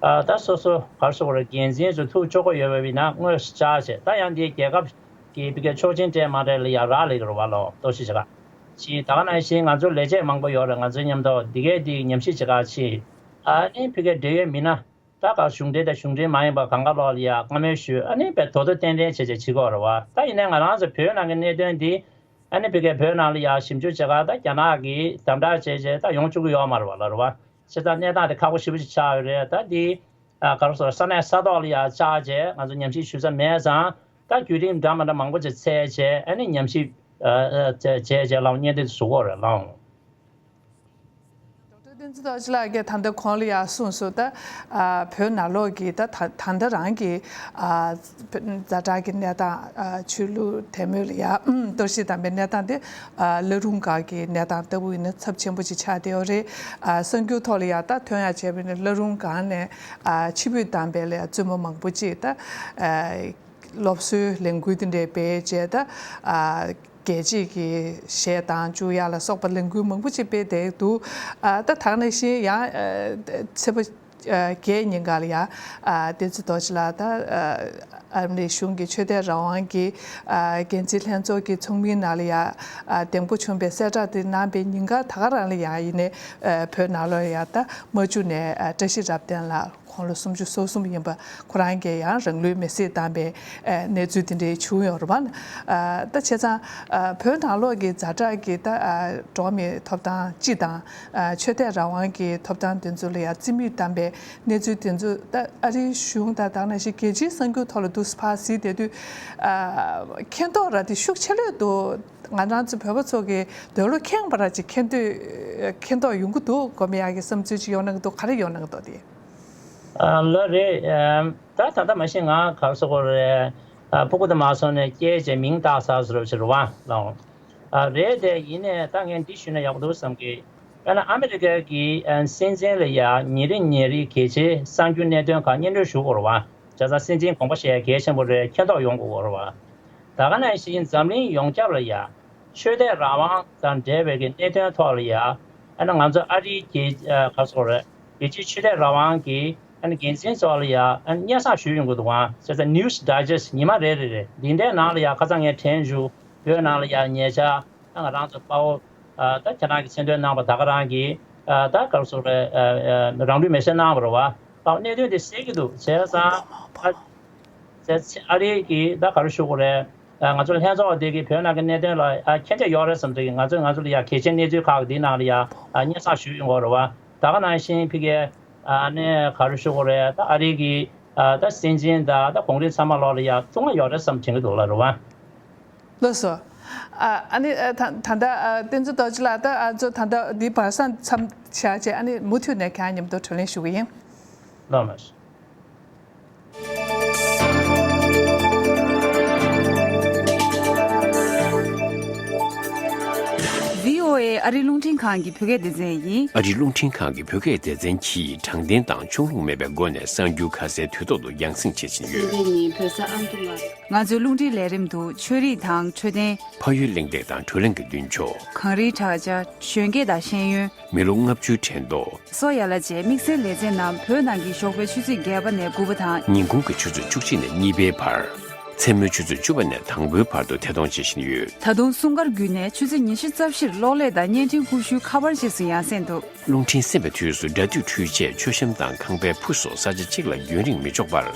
ཨ་ད་སོ་སོ་ག་རེ་ཟེར་དགོས་རེད། འགན་འཛིན་ཚོ་ཐུགས་ཆོག་གི་ཡོད་པ་ཡིན་ན་དངོས་སུ་བཅར་བྱས། ད་ཡང་འདི་རྒྱལ་ཁབ་ཀྱི་ཕ་གིའི་ཆོག་མཆན་སྤྲད་མ་སྤྲད་ལ་ཡ་རག་ལས་ཀྱི་རེད་བ། ལོ་གཏོར་བཤིག་བྱེད་ག་ཅིག་ད་ག་ནང་བཞིན་ང་ཚོ་ལས་བྱེད་མང་པོ་ཡོད་རེད། ང་ཚོའི་མཉམ་དུ་འདི་གས་འདི་ཉམས་ཞིབ་བྱེད་ག་ཅིག་ཨ་ནི་ཕ་གིའི་འབྲེལ་ཡོད་མི་སྣ་ད་ག་གཞུང་འབྲེལ་དང་གཞུང་འབྲེལ་མ་ཡིན་པ་གང་ག་ལོག་ལ་ཡ་བཀའ་མོལ་ཞུས། ཨ་ནི་དཔེ་དོ་དོ་ཏན་ཏན་བྱས་བྱས་བྱེད་དགོས་རེད་བ། ད་ཡིན་ནའི་ང་རང་ཚོ་བོད་ནང་གི་གནད་དོན་འདི་ཨ་ནི་ཕ་གིའི་བོད་ནང་ལ་ཡ་ཞིབ་འཇུག་བྱེད་ག་ད་རྒྱ་ནག་གིས་དམ་དྲག་བྱས་བྱས་ད་ཡོང་བཅུག་གི་ཡོད་མ་རེད་བ། ལ་རེད་བ། བྱས་ཙང་གནས་སྟངས་དེ་ཁག་པོ་ཞེ་པོ་ཅིག་ཆགས་ཡོད་རེད། ད་འདི་ཨ་ག་རེ་ཟེར། ས་གནས་ས་ཐོག་ལ་ཡ་བཅར་བྱས་ང་ཚོ་ཉམས་ཞིབ་ཞུ་ས་མེད་ཙང་། ད་བརྒྱུད་རིམ་འདྲ་མི་འདྲ་མང་པོ་ཅིག་བཙལ་བྱས། ཨ་ནི་ཉམས་ཞིབ་ཨ་ཨ་བྱས་བྱས་ལའང་སྙན་ཐོ་དེ་བཟོ་དགོས་རེད་ལའང་། ཌོག་ཊར་བསྟན་འཛིན་རྡོ་རྗེ་ལགས་ཀྱིས་ད་ལྟ་གོང་ལ་ཡ་གསུངས་སོང་། ད་ཨ་བོད་ནང་ལོགས་ཀྱི་ད་ད་ད་ལྟ་རང་གི་ཨ་ཛ་དྲག་གི་གནས་སྟངས། ཨ་ཆོས་ལུགས་དད་མོས་ལ་ཡ་གཏོར་བཤིག་བཏང་པའི་གནས་སྟངས་དེ་ཨ་བླ་རུང་སྒང་གི་གནས་སྟངས་ལྟ་བུ་ཡིན་ན་ཚབས་ཆེན་པོ་ཅིག་ཆགས་བསྡད་ཡོད་རེད། ཨ་གསར་འགྱུར་ཐོག་ལ་ཡ་ད་ཐོན་ཡ་བྱས་པ་ཡིན་ན་བླ་རུང་སྒང་ནས་ཨ་ཕྱིར་འབུད་བཏང་པའི་ལ་ཡ་བཙུན་མོ་མང་པོ་ཅིག་ད་ཨ་སློབ་གསོའི་ལས་འགུལ་དེ་འདྲ་སྤེལ་བྱས། ད་ཨ་རྒྱལ་གཅེས་ཀྱི་གཞས་བཏང་བཅུག་ཡ་ལ་སོགས་པ་ལས་འགུལ་མང་པོ་ཅིག་སྤེལ་བསྡད་འདུག་ཨ་ད་དེ་ནང་བཞིན་ཡང་ཨ་ཚེས་པ་ཨ་བརྒྱད་ཉིན་ཀ་ལ་ཡ་ཨ་བསྟན་འཛིན་རྡོ་རྗེ་ལགས་ད་ཨ་ཨ་རི་གཞུང་གི་ཆོས་དད་རང་དབང་གི་ཨ་འགན་འཛིན་ལྷན་ཚོགས་ཀྱི་ཚོགས་མིའི་ནང་ལ་ཡ་ཨ་གདེང་སྤོབས་བྱུང་བའི་གསལ་བསྒྲགས་དེ་གནང་པའི་ཉིན་ཀ་ད་ག་རང་ལ་ཡ་ཡིན་ནའི་ཨ་བོད་ནང་ལོགས་ཡ་ད་རྨ་ཆུ་ནས་ཨ་བཀྲ་ཤིས་རབ་བརྟན་ལགས། དགུང་ལོ་སུམ་ཅུ་སོ་གསུམ་ཡིན་པ། ཁོ་རང་གིས་ཡང་རང་ལུས་མེར་སྲེག་བཏང་པའི་ཨ་གནས་ཚུལ་དེ་འདྲའི་བྱུང་ཡོད་རེད་པ། ཨ་ད་བྱས་ཙང་ཨ་བོད་ནང་ལོགས་ཀྱི་ཛ་དྲག་གི་ད་ཨ་འགྲོ་བ་མིའི་ཐོབ་ཐང་སྤྱི་དང་ཨ་ཆོས་དད་རང་དབང་གི་ཐོབ་ཐང་དེ་ཚོ་ལ་ཡང་རྩིས་མེད་བཏང་པའི་གནས་ཚུལ་དེ་ཚོ། ད་ཨ་རིའི་གཞུང་དང་དེ་ནང་བཞིན་རྒྱལ་སྤྱིའི་གསར་འགྱུར་ཐོག་ལ་འདུག་སེ་ཕར་གཟིགས་བསྡད་དུས། ཨ་མཁྱེན་རྟོགས་ར་དེ་ཤུགས་ཆེ་ལོས་འདུག་ང་རང་ཚོ་བོད་པ་ཚོ་གི་འདོད་བློ་ཁེངས་པ་ར་ཅིག་མཁྱེན་འདོད་མཁྱེན་རྟོགས་ཡོང་གི་འདུག་སྒོམ་ཡག་གི་བསམ་ཚུལ་ཅིག་ཡོང་གནང་གི་འདུག་ག་རེ་ཡོང་གནང་གི་འདུག་དེ། ཨ་ལགས་རེད། ཨ་ད་ད་ལྟ་མ་གཞི་ང་ག་རེ་ཟེར་དགོས་རེད། ཨ་སྤུ་གུ་དེ་མ་སོང་ནས་སྐྱེས་བྱས་མིང་བཏགས་ཚར་ཟེར་བ་ཞིག་རེད་བ་ལགས། ཨ་རེད་དེ། ཡིན་ནའི་ད་ངས་འདི་ཞུས་ན་ཡག་པོ་འདུག་བསམ་གི། དཔེར་ན་ཨ་མི་རི་ཀའི་གི་ཨ་སྲིད་འཛིན་ལ་ཡ་ཉིན་རེ་ཉིན་རེའི་གལ་ཆེའི་གསར་འགྱུར་གནད་དོན་ཁག་སྙན་སྒྲོན་ཞུ་དགོས་རེད་བ། བྱས་ཙང་སྲིད་འཛིན་དགོངས་པ་བཞེས་ཡ་གལ་ཆེན་པོ་རེད། མཁྱེན་རྟོགས་ཡོང་དགོས་རེད་བ། ད་ག་ནང་བཞིན་འཛམ་གླིང་ཡོངས་ཁྱབ་ལ་ཡ་ཆོས་དད་རང་དབང་དང་འབྲེལ་བའི་གི་གནད་དོན་ཐོག་ལ་ཡ། ཨ་ནི་ང་ཚོ་ཨ་རིའི་གི་ཨ་ག་རེ་ཟེར་དགོས་རེད། རྒྱལ་སྤྱིའི་ཆོས་དད་རང་དབང་གི་ཨ་ནི་འགན་འཛིན་ཚོ་ལ་ཡ་ཨ་ནི་སྙན་སེང་ཞུས་ཡོང་གི་འདུག་ཨང་། བྱས་ཙང་News Digest ཉི་མ་རེ་རེ་རེ་འདི་འདྲའི་ནང་ལ་ཡ་ཁ་སང་ངས་དྲན་བྱུང་། བོད་ནང་ལ་ཡ་ཉེ་ཆར་ད་ང་རང་ཚོ་དཔའ་བོ་ཨ་ད་ཁྱེད་རང་གི་མཚན་ཐོའི་ནང་པ་ད་ག་རང་གིས་ཨ་ད་ག་རེ་ཟེར་དགོས་རེད། ཨ་ཨ་རང་ལུས་མེར་སྲེག་གནང་བ་རེད་བ། ད་གནད་དོན་དེ་གསལ་གྱི་འདུག། བྱས་ཙང་ཨ་བྱས་ཨ་རི་གིས་ད་ག་རེ་ཞུ་དགོས་རེད། ཨ་ང་ཚོ་ལྷན་ཚོགས་འདི་གི་བོད་ནང་གི་གནད་དོན་ལ་ཨ་མཁྱེན་ཆ་ཡོད་རེད་བསམ་དུས་ང་ཚོས་ང་ཚོ་ལ་ཡ་གལ་ཆེའི་གནས་ཚུལ་ཁག་འདིའི་ནང་ལ་ཡ་ཨ་སྙན་སེང་ཞུས་ཡོང་གི་རེད་བ། ད་ག་ནང་བཞིན་ཕ་གིའི་ཨ་ནི་ག་རེ་ཞུ་དགོས་རེད། ད་ཨ་རི་གི་ཨ་ད་སྲིད་འཛིན་དང་ད་གོང་རིམ་ཚང་མ་ལོག་ལ་ཡ་བསྟུད་མ་ཡོད་རེད་བསམ་དྲན་གྱི་འདུག་ལ་རེད་བ། ལགས་སོ། ཨ་ཨ་ནི་ཨ་ད་ད་ལྟ་ཨ་བསྟན་འཛིན་རྡོ་རྗེ་ལགས། ད་ཨ་ཚོ་ད་ལྟ་འདི་བར་གསེང་མཚམས་བཞག་བྱས་ཨ་ནི་མུ་མཐུད་ནས་ཁྱེད་རང་མཉམ་དུ་བགྲོ་གླེང་ཞུ་གི་ཡིན། ལགས་མ་སོ། བྷི་ཨོ་ཨེ་ཨ་རི་རླུང་འཕྲིན་ཁང་གི་བོད་སྐད་སྡེ་ཚན་ཡིན། ཨ་རི་རླུང་འཕྲིན་ཁང་གི་བོད་སྐད་སྡེ་ཚན་གྱིས་དྲང་བདེན་དང་ཕྱོགས་ལྷུང་མེད་པའི་སྒོ་ནས་གསར་འགྱུར་ཁ་གསལ་དུས་ཐོག་ཏུ་རྒྱང་སྲིང་བྱེད་བཞིན་ཡོད། ཚེ་རིང་ཉིན་བོད་ས་ཨ་མདོ་ང་། ང་ཚོའི་རླུང་འཕྲིན་ལས་རིམ་དུ་ཆོས་རིག་དང་འཕྲོད་བསྟེན། ཕ་ཡུལ་གླེང་སྟེགས་དང་བགྲོ་གླེང་གི་མདུན་ཅོག། གངས་རིའི་བྲག་ཅ། གཞོན་སྐྱེས་དང་ཤེས་ཡོན། མི་ལོ་ལྔ་བཅུའི་དྲན་ཐོ། སོགས་ཡ་ལ་བཅས་དམིགས་བསལ་ལེ་ཚན་རྣམས་བོད་ནང་གི་ཞོགས་པའི་ཆུ་ཚོད་བརྒྱད་པ་ནས་དགུ་པ་དང་། ཉིན་གུང་གི་ཆུ་ཚོད་བཅུ་གཅིག་ནས་གཉིས་པའི་བར། མཚན་མོའི་ཆུ་ཚོད་བཅུ་པ་ནས་དང་པོའི་བར་དུ་ཐད་གཏོང་བྱེད་བཞིན་ཡོད། ད་དུང་སྲུང་སྐར་བརྒྱུད་ནས་ཆུ་ཚོད་ཉི་ཤུ་རྩ་བཞིར་གློག་ཀླད་དང་བརྙན་འཕྲིན་ཀུ་ཤུའི་ཁ་པར་རྗེས་སུ་ཡང་སེང་འདུག། རླུང་འཕྲིན་གསན་པའི་དུས་སུ་སྒྲ་སྡུད་འཕྲུལ་ཆས། མཆོད་བཤམས་དང་ཁང་པའི་ཕུ་སོགས་ས་ཆ་གཅིག་ལ་རྒྱུན་རིང་མི་འཇོག་པར།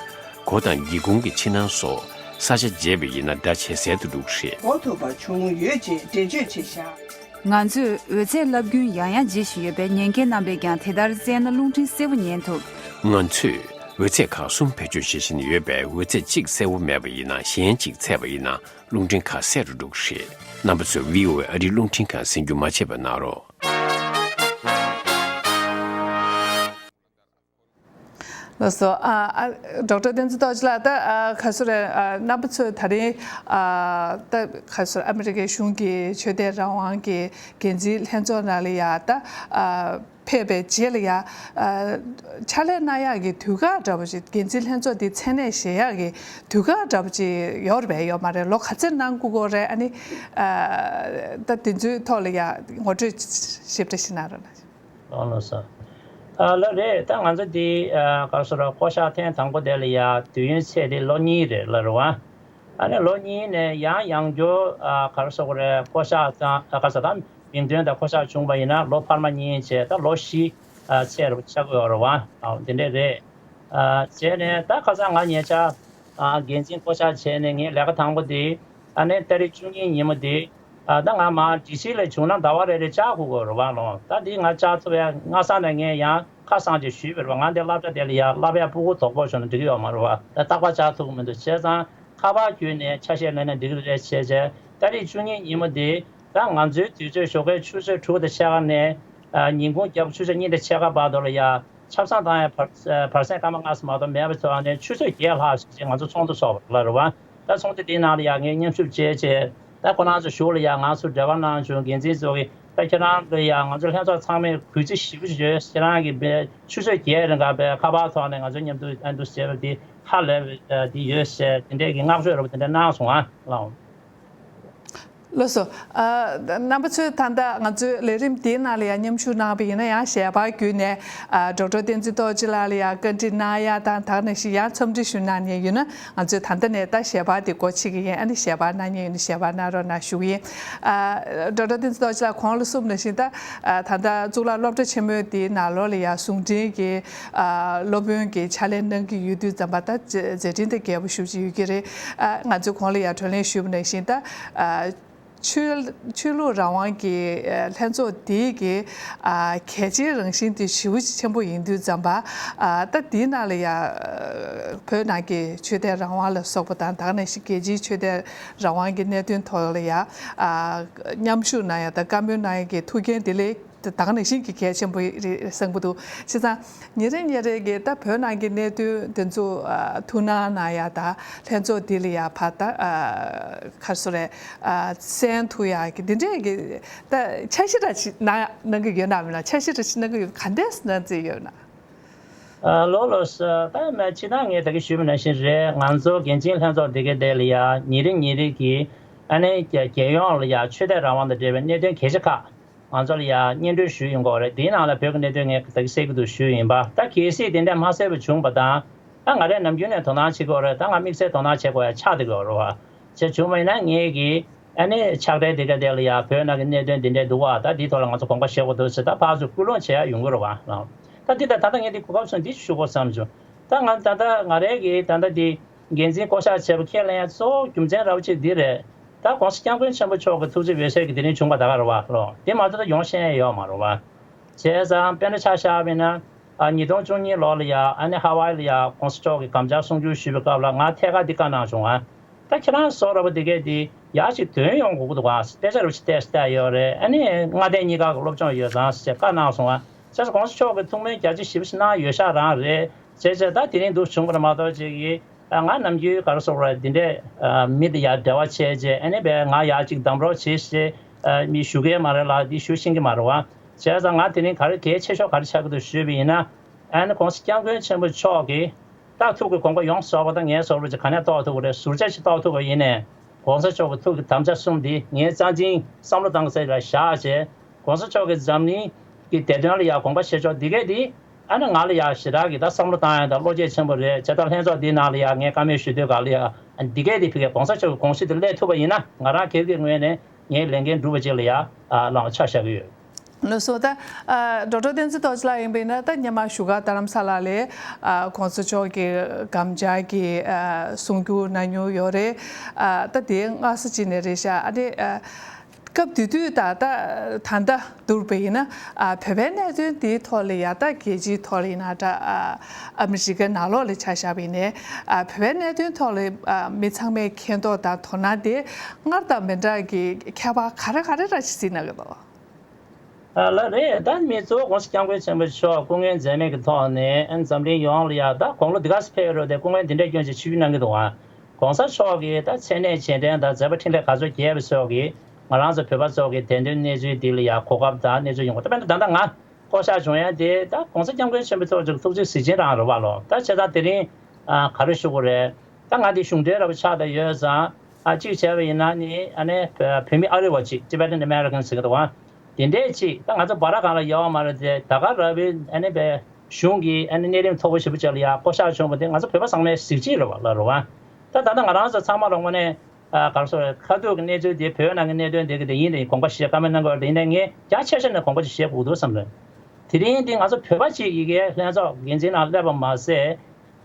སྒོ་དང་སྒེའུ་ཁུང་གི་ཕྱི་ནང་སོགས་ས་ཆ་བརྗེས་པ་ཡིན་ན་སྒྲ་ཇེ་གསལ་དུ་འགྲོ་གི་རེད། གོ་ཐུབ་པ་བྱུང་ཡོད་ཅེས་འགྲེལ་བརྗོད་བྱས་བཞག། ང་ཚོས་འོད་ཚད་རླབས་རྒྱུན་ཡང་ཡང་བརྗེ་བཞིན་ཡོད་པས་ཉན་མཁན་རྣམ་པས་ཀྱང་དེ་ལྟར་བཙལ་ན་རླུང་འཕྲིན་གསལ་པོ་ཉན་ཐུབ། ང་ཚོས་འོད་ཚད་ཁག་གསུམ་བེད་སྤྱོད་བྱེད་བཞིན་ཡོད་པས་འོད་ཚད་གཅིག་གསལ་པོ་མེད་པ་ཡིན་ན་གཞན་གཅིག་ཚད་པ་ཡིན་ན་རླུང་འཕྲིན་ཁ་གསལ་རུ་འགྲོ་གི་རེད། རྣམ་པ་ཚོས་བྷི་ཨོ་ཨེ་ཨ་རིའི་རླུང་འཕྲིན་ཁང་གསན་རྒྱུ་མ་བརྗེད་པ་གནང་རོགས། ལགས་སོ། ཨ་ཨ་ཌོག་ཊར་བསྟན་འཛིན་རྡོ་རྗེ་ལགས། ད་ཨ་ག་ཚོད་རེད། ཨ་རྣམ་པ་ཚོས་ད་རིང་ཨ་ད་ག་ཚོད་ཨ་མི་རི་ཀའི་གཞུང་གི་ཆོས་དད་རང་དབང་གི་འགན་འཛིན་ལྷན་ཚོགས་ནང་ལ་ཡ་ད་ཨ་ཕེབས་པའི་རྗེས་ལ་ཡ་ཨ་ཕྱག་ལས་གནང་ཡག་གི་དུས་བཀག་འདྲ་པོ་ཞིག། འགན་འཛིན་ལྷན་ཚོགས་འདི་མཚན་གནས་བཞེས་ཡག་གི་དུས་བཀག་འདྲ་པོ་ཅིག་ཡོད་རེད་པས་ཡོད་མ་རེད། ལོ་ག་ཚོད་གནང་དགོས་ཀྱི་རེད། ཨ་ནི་ཨ་ད་དེ་ཚོའི་ཐོག་ལ་ཡ་ངོ་སྤྲོད་ཞིབ་ཕྲ་ཞིག་གནང་རོགས་གནང་། ཨོ་ལགས་སོ། ཨ་ལགས་རེད། ད་ང་ཚོ་འདི་ཨ་ག་རེ་ཟེར་ར་བསྐོ་བཞག་ཐེངས་དང་པོ་དེ་ལ་ཡ་དུས་ཡུན་ཚད་དེ་ལོ་གཉིས་རེད་ལབ་རེད་བ། ཨ་ནི་ལོ་གཉིས་ནས་ཡང་ཡང་བསྐྱར་ཨ་ག་རེ་ཟེར་དགོས་རེད། བསྐོ་བཞག་དང་ཨ་ག་རེ་ཟེར་ད་མིང་འདོན་དང་བསྐོ་བཞག་བྱུང་བ་ཡིན་ན་ལོ་འཕར་མ་གཉིས་བྱས་ད་ལོ་བཞི་ཨ་ཚད་རུ་ཆགས་ཀྱི་ཡོད་རེད་བ། ཨ་དེ་འདྲས་རེད། ཨ་བྱས་ནས་ད་ཁ་སང་ང་ཉེ་ཆར་ཨ་འགན་འཛིན་བསྐོ་བཞག་བྱས་ནས་ངའི་ལས་ཀ་དང་པོ་དེ་ཨ་ནི་ཏ་རིག་བཅུ་གཉིས་ཉིན་མོ་དེ་ཨ་ད་ང་མར་ཌི་སི་ལ་བྱུང་ན་ཟླ་བ་རེ་རེ་བཅར་དགོས་ཀྱི་རེད་བ་ལོ། ད་འདི་ང་བཅར་ཐུབ་ཡ་སྔ་ས་ནས་ངས་ཡང་ཁ་སང་ཅིག་ཞུས་པ་རེད་བ། ང་འདི་སློབ་གྲྭ་དེ་ལ་ཡ་བསླབ་ཡ་སྤུ་གུ་དོག་པོ་བྱུང་ན་འགྲིག་གི་ཡོད་མ་རེད་བ། ད་རྟག་པར་བཅར་ཐུབ་ཀྱི་མི་འདུག། བྱས་ཙང་ཁ་པར་བརྒྱུད་ནས་ཆ་ཤས་ལེན་ན་འགྲིག་གི་རེད་བྱས་བྱས། ཏ་རིག་བཅུ་གཉིས་ཉིན་མོ་དེ་ད་ང་ཚོའི་དུས་ཚོད་ཞོགས་ཀའི་ཆུ་ཚོད་དྲུག་དང་ཕྱེད་ཀ་ནས་ཨ་ཉིན་གུང་རྒྱབ་ཆུ་ཚོད་གཉིས་དང་ཕྱེད་ཀ་བར་དུ་ལ་ཡ་ཆབ་གསང་བཏང་ཡ་བར་བར་གསེང་སྐར་མ་ལྔ་ཙམ་མ་གཏོགས་མེད་པ་ཚོ་ཨ་ནི་ཆུ་ཚོད་བརྒྱད་ལྷག་ཞིག་ཅིག་ང་ཚོ་ཚོགས་འདུ་ཚོགས་པ་ལ་རེད་བ། ད་ཚོགས་འདུ་དེའི་ནང་ལ་ཡ་ངས་མཉམ་ཞུགས་བྱས་བྱས་ད་ཁོ་རང་ཚོ་གཞུག་ལ་ཡ་ང་ཚོ་འབྲེལ་བ་གནང་བྱུང་། འགན་འཛིན་ཚོ་གིས་ད་ཁྱེད་རང་ལ་ཡ་ང་ཚོ་ལྷན་ཚོགས་ཚང་མས་གུས་བརྩི་ཞེ་པོ་ཞིག་ཡོད། ཁྱེད་རང་གིས་པའི་ཆུ་ཚོད་བརྒྱད་རིང་ག་པའི་ཁ་པར་ཐོག་ནས་ང་ཚོ་མཉམ་དུ་ཨ་འདུ་བྱས་པ་དེ་ཧ་ལས་པ་དེ་ཡོད་ཟེར་དེ་འདྲས་ཀྱི་བསྔགས་བརྗོད་རེད་པ་དེ་འདྲས་གནང་སོང་ཨ་ལགས། ལགས་སོ། ཨ་རྣམ་པ་ཚོས་ད་ལྟ་ང་ཚོའི་ལས་རིམ་འདིའི་ནང་ལ་ཡང་མཉམ་ཞུགས་གནང་བ་ཡིན་ན་ཡང་ཞལ་པར་བརྒྱུད་ནས་ཨ་ཌོག་ཊར་བསྟན་འཛིན་རྡོ་རྗེ་ལགས་ལ་ཡང་བཀའ་འདྲི་གནང་ཡ་དང་དེ་ནང་བཞིན་ཡང་འཚམས་འདྲི་ཞུ་གནང་མཁན་ཡོད་ན་ང་ཚོས་ད་ལྟ་ནས་ད་ཞལ་པར་འདི་སྒོ་ཕྱེ་གི་ཡིན། ཨ་ནི་ཞལ་པར་གནང་མཁན་ཡོད་ན་ཞལ་པར་གནང་རོགས་གནང་ཞུ་གི་ཡིན། ཨ་ཌོག་ཊར་བསྟན་འཛིན་རྡོ་རྗེ་ལགས་གོང་ལ་གསུངས་ནང་བཞིན་ད་ཨ་ད་ལྟ་གཙུག་ལག་སློབ་གྲྭ་ཆེན་མོའི་འདིའི་ནང་ལོགས་ལ་ཡང་ཟུང་འབྲེལ་གྱི་ཨ་སློབ་དཔོན་གྱི་ཕྱག་ལས་གནང་གི་ཡོད་དུས་ཙམ་པ་ད་མཛད་འཕྲིན་དེ་རྒྱས་པོ་ཞེ་པོ་ཅིག་ཡོད་ཀྱི་རེད། ཨ་ང་ཚོས་གོང་ལ་ཡང་བགྲོ་གླེང་ཞུས་པ་ནང་བཞིན་ད་ཨ་ཆོས་ཆོས་ལུགས་རང་དབང་གི་ཨ་ལྷན་ཚོགས་འདི་གི་ཨ་གལ་ཆེའི་རང་བཞིན་དེ་ཞེ་པོ་ཅིག་ཆེན་པོ་ཡིན་དུས་ཙམ་པ་ཨ་ད་འདིའི་ནང་ལ་ཡང་བོད་ནང་གི་ཆོས་དད་རང་དབང་ལ་སོགས་པ་དང་དེ་ནང་བཞིན་རྒྱལ་སྤྱིའི་ཆོས་དད་རང་དབང་གི་གནད་དོན་ཐོག་ལ་ཡང་ཨ་མཉམ་ཞུགས་གནང་ཡ་དང་བཀའ་མོལ་གནང་ཡ་གི་ཐུགས་འགན་དེ་ལས། ད་ག་ནང་བཞིན་གྱི་གལ་ཆེན་པོ་རེད་བསམ་གྱི་འདུག་བྱས་ཙང་ཉིན་རེ་ཉིན་རེ་གི་ད་བོད་ནང་གི་གནད་དོན་དེ་ཚོ་ཨ་ཐུགས་སྣང་གནང་ཡ་ད་ལྷན་ཚོགས་འདི་ལ་ཡ་ཕར་ད་ཨ་ག་རེ་ཟེར་རེད། ཨ་གསན་ཐུབ་ཡ་གི་འདི་འདྲས་ཀྱི་ད་འཆར་གཞི་ར་ཞིག་གནང་གནང་གི་ཡོད་ན་མིན་ན། འཆར་གཞི་ར་ཞིག་གནང་གི་ཡོད། ག་འདྲས་གནང་རྩིས་ཡོད་ན། ཨ་ལགས་ལགས་སོ། ད་མ་ཕྱི་ནང་ངས་ད་གིན་ཞུས་པ་ནང་བཞིན་རེད། ང་ཚོ་རྒན་ཆེན་ལྷན་ཚོགས་འདི་གའི་དེ་ལ་ཡ་ཉིན་རེ་ཉིན་རེ་གི་ཨ་ནི་རྒྱལ་རྒྱལ་ཡོངས་ལ་ཡ་ཆོས་དད་རང་དབང་དང་འབྲེལ་བའི་གནད་དོན་གལ་ཆེ་ཁག་ང་ཚོ་ལ་ཡ་སྙན་སྒྲོན་ཞུས་ཡོང་གི་ཡོད་རེད། དེའི་ནང་ལ་བོད་ཀྱི་གནད་དོན་ངས་ད་གིན་གསལ་གྱི་འདུག་ཞུས་ཡིན་པ། ད་གལ་སྲིད་དེ་འདྲ་མ་གསལ་བ་བྱུང་བ་དང་། ད་ང་རས་ནམ་རྒྱུན་ནས་དོ་སྣང་བྱེད་ཀྱི་ཡོད་རེད། ད་ང་དམིགས་བསལ་དོ་སྣང་བྱེད་དགོས་ཡ་ཆགས་བསྡད་ཀྱི་ཡོད་རེད་བ། བྱས་བྱུང་བ་ཡིན་ན་ངས་ཀྱིས་ཨ་ནི་ཕྱག་སྦྲེལ་དེ་ག་དེ་ལ་ཡ་བོད་ནང་གི་གནད་དོན་འདི་འདྲས་འདུག་བ། ད་འདིའི་ཐོག་ལ་ང་ཚོ་དགོངས་པ་བཞེས་དགོས་འདུག་ཟེར་ད་ཕར་ཚུར་སྐུལ་སློང་བྱེད་ཡ་ཡོང་གི་རེད་བ། ད་འདི་ད་ད་ལྟ་ངས་འདི་གོ་སྐབས་སོང་འདི་ཞུ་དགོས་བསམ་བྱུང་། ད་ང་ད་ལྟ་ང་རས་ཀྱིས་ད་ལྟ་འདི་འགན་འཛིན་བསྐོ་གཞག་བྱས་པ་ཁས་ལེན་ཡ་གཙོ་བོ་རྒྱུ་མཚན་ར་བ་གཅིག་འདི་རེད། ད་༸གོང་ས་༸སྐྱབས་མགོན་ཆེན་པོ་མཆོག་གི་ཐུགས་རྗེ་འོད་ཟེར་གྱིས་དེ་རིང་བྱུང་བ་ད་ག་རེད་བ་ལོ། དེ་མ་གཏོགས་ད་ཡོང་ཤེས་ཡ་ཡོད་མ་རེད་བ། བྱས་ཙང་དཔེར་ན་ཆ་བཞག་པ་ཡིན་ན། ཨ་ཉིས་སྟོང་བཅུ་གཉིས་ལོ་ལ་ཡ་ཨ་ནི་ཧ་ཝའི་ལ་ཡ་༸གོང་ས་མཆོག་གིས་དགམ་བཅར་གསུང་བསྒྱུར་ཞུས་པའི་སྐབས་ལ་ང་ཐད་ཀར་འདི་བཀའ་གནང་བྱུང་ང་། ད་ཁྱེད་རང་བཟོ་འདྲ་པོ་འདི་གས་འདི་ཡར་ཅིག་ཐོན་ཡོང་དགོས་ཀྱི་འདུག་ག་དཔེ་ཆ་རུ་ཅིག་བལྟས་བལྟས་ཡོད་རེད། ཨ་ནི་མངའ་སྡེ་གཉིས་ཀ་གི་སློབ་སྦྱོང་ཡོད་ཙང་ཞེས་བཀའ་གནང་སོང་ང་། བྱས་ཙང་༸གོང་ས་མཆོག་གིས་ཐུགས་སྨོན་རྒྱ་ཆེ་ཞེ་པོ་ཞིག་གནང་ཡོད་ཤག་རང་རེད། བྱས་ཙང་ད་དེ་རིང་འདུག་བྱུང་བ་རེད་མ་གཏོགས་ཅིག་གིས། ང་ནམ་རྒྱུན་ག་རེ་ཟེར་དགོས་རེད། འདི་འདྲས་མི་དང་ཡར་འབྲེལ་བ་བྱས་རྗེས་ཨ་ནི་བས་ང་ཡར་ཅིག་བདམས་རོགས་བྱེད་ཞེས་མི་ཞུ་གི་མ་རེད་ལ། འདི་ཞུ་ཤེས་ཀྱི་མ་རེད་བ། བྱས་ཙང་ང་དེ་རིང་ག་རེ་གལ་ཆེ་ཤོས་ག་རེ་ཆགས་ཀྱི་འདུག་ཞུས་པ་ཡིན་ན། ཨ་ནི་༸གོང་ས་༸སྐྱབས་མགོན་ཆེན་པོ་མཆོག་གིས་ལྟ་ཐུབ་ཀྱི་དགོངས་པ་ཡོངས་རྫོགས་པ་དང་ངས་ཟེར་བ་ཅིག་ག་ནས་རྟོགས་ཐུབ་ཀྱི་རེད། ཟུར་ཆ་ཞིག་རྟོགས་ཐུབ་པ་ཡིན་ནའི་༸གོང་ས་མཆོག་གི་ཐུགས་ཀྱི་དམ་བཅའ་གསུམ་འདི་ངས་རྩ་འཛིན་བསམ་བློ་བཏང་གི་ས་ལ་བཞག་བྱས། ༸གོང་ས་མཆོག་གིས་འཛམ་གླིང་གི་བདེ་དོན་ལ་ཡང་དགོངས་པ་བཞེས་ཕྱོགས་འདི་གས་འདི་ཨ་ནི་ང་ལ་ཡང་ཞེ་དྲག་གི་ད་བསམ་བློ་བཏང་ཡ་དང་བློ་སྐྱེད་ཆེན་པོ་རེད། བྱས་ཙང་ལྷན་ཚོགས་འདིའི་ནང་ལ་ཡང་ངས་བཀའ་མོལ་ཞུ་དུས་སྒང་ལ་ཡང་འདི་གས་འདི་ཕ་གིའི་༸གོང་ས་མཆོག་གི་དགོངས་གཞི་དེ་སླེབས་ཐུབ་པ་ཡིན་ན་ང་རང་སྒེར་གྱི་ངོས་ནས་ངའི་ལས་འགན་སྒྲུབ་པ་ཅིག་ལ་ཡང་ཨ་ལངས་པ་ཆ་བཞག་གི་ཡོད། ལགས་སོ། ད་ཨ་ཌོག་ཊར་བསྟན་འཛིན་རྡོ་རྗེ་ལགས་ཡིན་པ་ཡིན་ན་ད་སྔོན་མ་བཞུགས་སྒར་རྡ་རམ་ས་ལ་ལ་ཨ་༸གོང་ས་མཆོག་གི་དགམ་བཅར་གྱི་ཨ་གསུང་བསྒྱུར་གནང་མྱོང་ཡོད་རེད། ཨ་ད་དེ་སྔ་ས་ཅིག་ནས་རེད་ཤག་ཨ་ནི་ཨ། སྐབས་དེ་དུས་ད་ལྟ་ད་ལྟ་བསྡུར་བ་ཡིན་ན་ཨ་བོད་པའི་གནད་དོན་འདིའི་ཐོག་ལ་ཡ་ད་རྒྱལ་སྤྱིའི་ཐོག་ལ་ཡིན་ན་འདྲ་ཨ་ཨ་མི་རི་ཀའི་ནང་ལོགས་ལ་ཆ་བཞག་པ་ཡིན་ནའི་ཨ་བོད་པའི་གནད་དོན་ཐོག་ལ་ཨ་མི་ཚང་མས་མཁྱེན་རྟོགས་དང་དོ་སྣང་དེ་སྔར་དང་མི་འདྲ་གི་ཁྱད་པར་ག་རེ་ག་རེ་ར་ཞིག་གཟིགས་གནང་གི་འདུག་ཨ་ལགས་རེད། ད་མི་གཙོ་བོ་༸གོང་ས་༸སྐྱབས་མགོན་ཆེན་པོ་མཆོག་སྐུ་ངལ་འཛེམས་མེད་ཀྱི་ཐོག་ནས་ཨ་འཛམ་གླིང་ཡོངས་ལ་ཡ་ད་དགུང་ལོ་འདི་ག་ཚོད་ཕེབས་ཡོད་རེད་དེ་སྐུ་ངལ་འདི་འདྲའི་སྐྱོན་ཅིག་ཆེ་བསྐྱུར་གནང་གི་འདུག་ཨ། ༸གོང་ས་མཆོག་གིས་ད་མཚན་གནས་རྗེས་དྲན་དང་མཛད་པ་འཕྲིན་ལས་ག་ཚོད་རྒྱས་པ་སོགས་ཀྱིས་ང་རང་ཚོ་བོད་པ་ཚོ་གི་བདེན་དོན་གནས་ཚུལ་འདི་ལ་ཡང་གོ་སྐབས་དང་གནས་ཚུལ་ཡོང་གི་ད་དཔེར་ན་ད་ལྟ་ང་བསྐོ་བཞག་བྱུང་ཡ་དེ་ད་༸གོང་ས་༸སྐྱབས་མགོན་ཆེན་པོ་མཆོག་ཅིག་ཐུགས་རྗེ་གཟི་བརྗིད་རང་རེད་བ་ལོ། ད་བྱས་ཙང་དེ་རིང་ཨ་ག་རེ་ཞུ་དགོས་རེད། ད་ང་འདི་གཞུང་འབྲེལ་ར་བ་ཆགས་བསྡད་ཡོད་ཙང་ཨ་གཅིག་བྱས་པ་ཡིན་ན་ནི་ཨ་ནི་བོད་མི་ཨ་རི་བ་ཅིག་Tibetan American་ཟེར་གི་འདུག་བ། དེ་འདྲས་ཅིག་ད་ང་ཚོ་བར་སྒང་ལ་ཡོད་མ་རེད་དེ་ད་ག་ར་བའི་ཨ་ནི་བའི་གཞུང་གི་ཨ་ནི་གནས་རིམ་མཐོ་པོ་ཞེ་པོ་ཅིག་ལ་ཡ་བསྐོ་བཞག་བྱུང་བ་དེ་ང་ཚོ་བོད་པ་ཚང་མའི་གཟི་བརྗིད་རེད་བ་ལ་རེད་བ། ད་ད་ལྟ་ང་རང་ཚོ་ཚང་མ་ལ་དངོས་གནས། ཨ་ག་རེ་ཟེར་ཁ་ཐུག་གི་གནས་ཚུལ་དེ་བོད་ནང་གི་གནད་དོན་དེ་གི་དེ་ཡིན་དེ་དགོངས་པ་བཞེས་བཀའ་མོལ་གནང་དགོས་དེ་ཡིན་ནའི་ངས་རྒྱ་ཆེ་ཤོས་ནས་དགོངས་པ་ཅིག་བཞེས་དགོས་འདུག་བསམ་རེད། དེ་རིང་འདི་ང་ཚོ་བོད་པ་ཅིག་ཡི་གེ་ལྷན་ཚོགས་འགན་འཛིན་ནང་སླེབས་པ་མ་ཟད།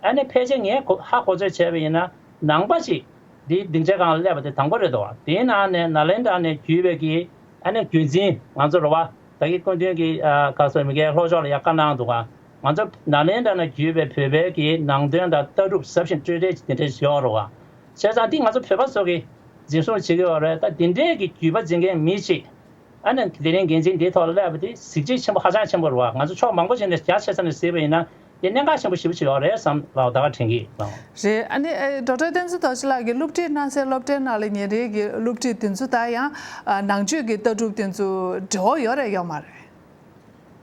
ཨ་ནི་ཕལ་ཆེར་ངས་གོ་ཧ་གོ་ཚོད་བྱས་པ་ཡིན་ན་ནང་པ་ཅིག་འདིའི་སྡིངས་ཆའི་སྒང་ལ་སླེབས་པ་དེ་དང་པོ་རེད་འདུག་བ། དེའི་ནང་ནས་ནཱ་ལེནྡྲ་ནས་བརྒྱུད་པའི་གི་ཨ་ནི་བརྒྱུད་འཛིན་ང་ཚོ་རེད་བ། ད་གི་སྐུ་མདུན་གྱི་ཨ་ག་རེ་ཟེར་མི་གའི་ལྷོ་ཕྱོགས་ལ་ཡ་བཀའ་གནང་འདུག་ག་ང་ཚོ་ནཱ་ལེནྡྲ་ནས་བརྒྱུད་པའི་བོད་པའི་གི་ནང་དོན་དང་ལྟ་གྲུབ་ཟབ་ཞིང་སྤྲོས་བྲལ་གྱི་དེ་འདྲ་ཞིག་ཡོད་རེད་བ། བྱས་ཙང་འདི་ང་ཚོ་བོད་པ་ཚོ་གིས་འཛིན་བཟུང་བྱེད་ཀྱི་ཡོད་རེད། ད་འདི་འདྲའི་གི་བརྒྱུད་པ་འཛིན་མཁན་མི་གཅིག་ཨ་ནི་དེ་རིང་འགན་འཛིན་འདིའི་ཐོག་ལ་སླེབས་པ་དེ་གཟི་བརྗིད་ཆེན་པོ་ཧ་ཅང་ཆེན་པོ་རེད་བ། ང་ཚོ་ཕྱོགས་མང་པོ་ཅིག་ནས་རྒྱ་ཆེ་ས་ནས་གཟིགས་པ་ཡིན་ན་དེ་གནད་འགག་ཆེན་པོ་ཞེ་པོ་ཅིག་ཡོད་རེད་བསམ་ལ་ད་ག་དྲན་གྱི་ཡོད། རེད། ཨ་ནི་ཨེ་ཌོག་ཊར་བསྟན་འཛིན་རྡོ་རྗེ་ལགས་ཀྱིས་སློབ་ཁྲིད་གནང་སའི་སློབ་གྲྭའི་ནང་ལ་ཉིན་རེའི་གི་སློབ་ཁྲིད་དེ་ཚོ་དང་ཡང་ཨ་ནང་ཆོས་ཀྱི་ལྟ་གྲུབ་དེ་ཚོ་འབྲེལ་བ་ཡོད་རེད་ཡོད་མ་རེད།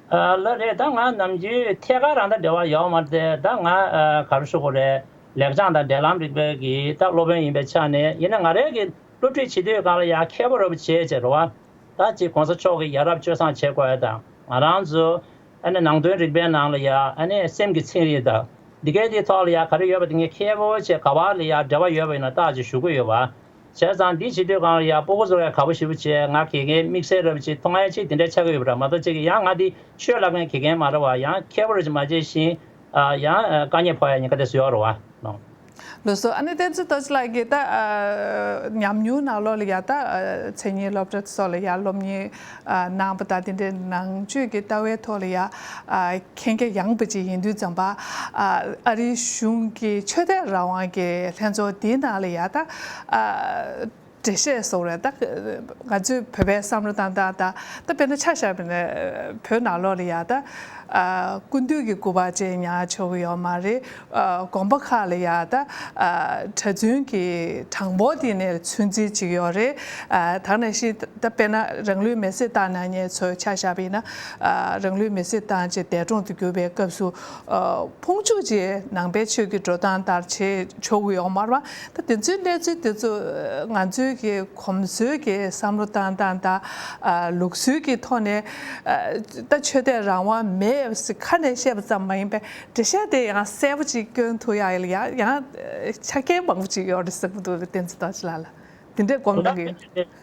ཨ་ལགས་རེད། ད་ང་ནམ་རྒྱུན་ཐད་ཀར་རང་དང་འབྲེལ་བ་ཡོད་མ་རེད་དེ་ད་ང་ཨ་ག་རེ་ཞུ་དགོས་རེད། ལེགས་བྱང་དང་འབྲེལ་ལམ་རིག་པའི་གི་ད་སློབ་དཔོན་ཡིན་པའི་ཆ་ནས་ཡིན་ན་ང་རའི་གི་སློབ་ཁྲིད་བྱེད་དུས་སྒང་ལ་ཡང་མཁས་པོ་འདྲ་པོ་བྱེད་བྱེད་རེད་བ། ད་ཅིག་གོང་ས་མཆོག་གིས་ཡ་རབས་སྤྱོད་བཟང་བྱེད་དགོས་ཡ་དང་ང་རང་ཚོ་ཨ་ནི་ནང་དོན་རིག་པའི་ནང་ལ་ཡ་ཨ་ནི་སེམས་ཀྱི་ཚན་རིག་དང་འདི་གའི་དེའི་ཐོག་ལ་ཡ་ག་རེ་ཡོད་པ་དེ་ངས་མཁས་པོ་བྱས་ག་བ་ལ་ཡ་འབྲེལ་བ་ཡོད་པ་ཡིན་ན་ཏག་ཅིག་ཞུ་གི་ཡོད་པ། བྱས་ཙང་འདི་བྱེད་དུས་སྒང་ལ་ཡ་སྤུ་གུ་ཚོ་ཡ་དགའ་པོ་ཞེ་པོ་བྱས་ང་དགེ་རྒན་དམིགས་བསལ་འདྲ་པོ་ཅིག་མཐོང་ཡ་ཅིག་དེ་འདྲ་ཆགས་ཀྱི་ཡོད་པ་འདྲ་མ་གཏོགས་ཅིག་ཡང་ང་འདི་ཆོས་བསླབ་མཁན་དགེ་རྒན་མ་རེད་བ། ཡང་མཁས་པོ་འདྲ་ཅིག་མ་བྱས་ཤིང་ཨ་ཡང་དཀའ་ངལ་ཕོག་ཡ་ཉེན་ཁ་དེ་ཚོ་ཡོད་རེད་བ། ལགས་སོ། ཨ་ནི་བསྟན་འཛིན་རྡོ་རྗེ་ལགས་ཀྱིས་ད་ཨ་ཉམས་མྱོང་ནང་ལོགས་ལ་ཡ་ད་ཨ་མཚན་ཉིད་སློབ་གྲྭ་སོགས་ལ་ཡ་སློབ་གཉེར་ཨ་གནང་བ་དང་དེ་འདྲའི་ནང་ཆོས་ཀྱི་ལྟ་བའི་ཐོག་ལ་ཡ་ཨ་མཁྱེན་རྒྱ་ཡངས་པ་ཅིག་ཡིན་དུས་ཙམ་པ་ཨ་ཨ་རིའི་གཞུང་གི་ཆོས་དད་རང་དབང་གི་ལྷན་ཚོགས་འདིའི་ནང་ལ་ཡ་ད་ཨ། འགྲེལ་བཤད་སོགས་རེད། ད་ང་ཚོའི་བོད་པའི་བསམ་བློ་བཏང་སྟངས་དང་། ད་དཔེར་ན་ཆ་བཞག་པ་ཡིན་ན་བོད་ནང་ལོགས་ལ་ཡ་ད་ཨ་སྐུ་མདུན་གྱི་སྐུ་པར་ཅིག་ཉར་ཆོག་གི་ཡོད་མ་རེད། ཨ་དགོན་པ་ཁག་ལ་ཡ་ད་ཨ་གྲྭ་བཙུན་གྱི་གྲངས་འབོར་དེ་ནས་ཚོད་འཛིན་བྱེད་ཀྱི་ཡོད་རེད། ཨ་ད་ག་ནང་བཞིན་ད་དཔེར་ན་རང་ལུས་མེར་སྲེག་བཏང་གནང་མཁན་ཚོ་ཆ་བཞག་པ་ཡིན་ན། ཨ་རང་ལུས་མེར་སྲེག་བཏང་རྗེས་འདས་གྲོངས་སུ་གྱུར་པའི་སྐབས་སུ། ཨ་ཕུང་མཆོད་ཅིག་ནང་པའི་ཆོས་ཀྱི་འགྲོ་སྟངས་ལྟར་བྱེད་ཆོག་གི་ཡོད་མ་རེད་པ། ད་དེ་ཚོའི་གནས་ཚུལ་དེ་ཚོ་ང་ཚོའི་གི་གོམས་སྲོལ་གྱི་བསམ་བློ་བཏང་སྟངས་དང་། ཨ་ལུགས་སྲོལ་གྱི་ཐོག་ནས་ཨ་ད་ཆོས་དད་རང་དབང་མེད་ཟེར་ཁ་ནས་བཤད་པ་ཙམ་མ་ཡིན་པའི་འགྲེལ་བཤད་དེ་ཡང་གསལ་པོ་ཅིག་སྐྱོན་ཐུབ་ཡག་ཡིན་ལ་ཡང་ཡང་ཆ་རྐྱེན་མང་པོ་ཅིག་ཡོད་རེད་བསམ་གྱི་འདུག་བསྟན་འཛིན་རྡོ་རྗེ་ལགས་ལ། དེ་འདྲའི་སྒོམ་གཏོང་གི་ཡོད།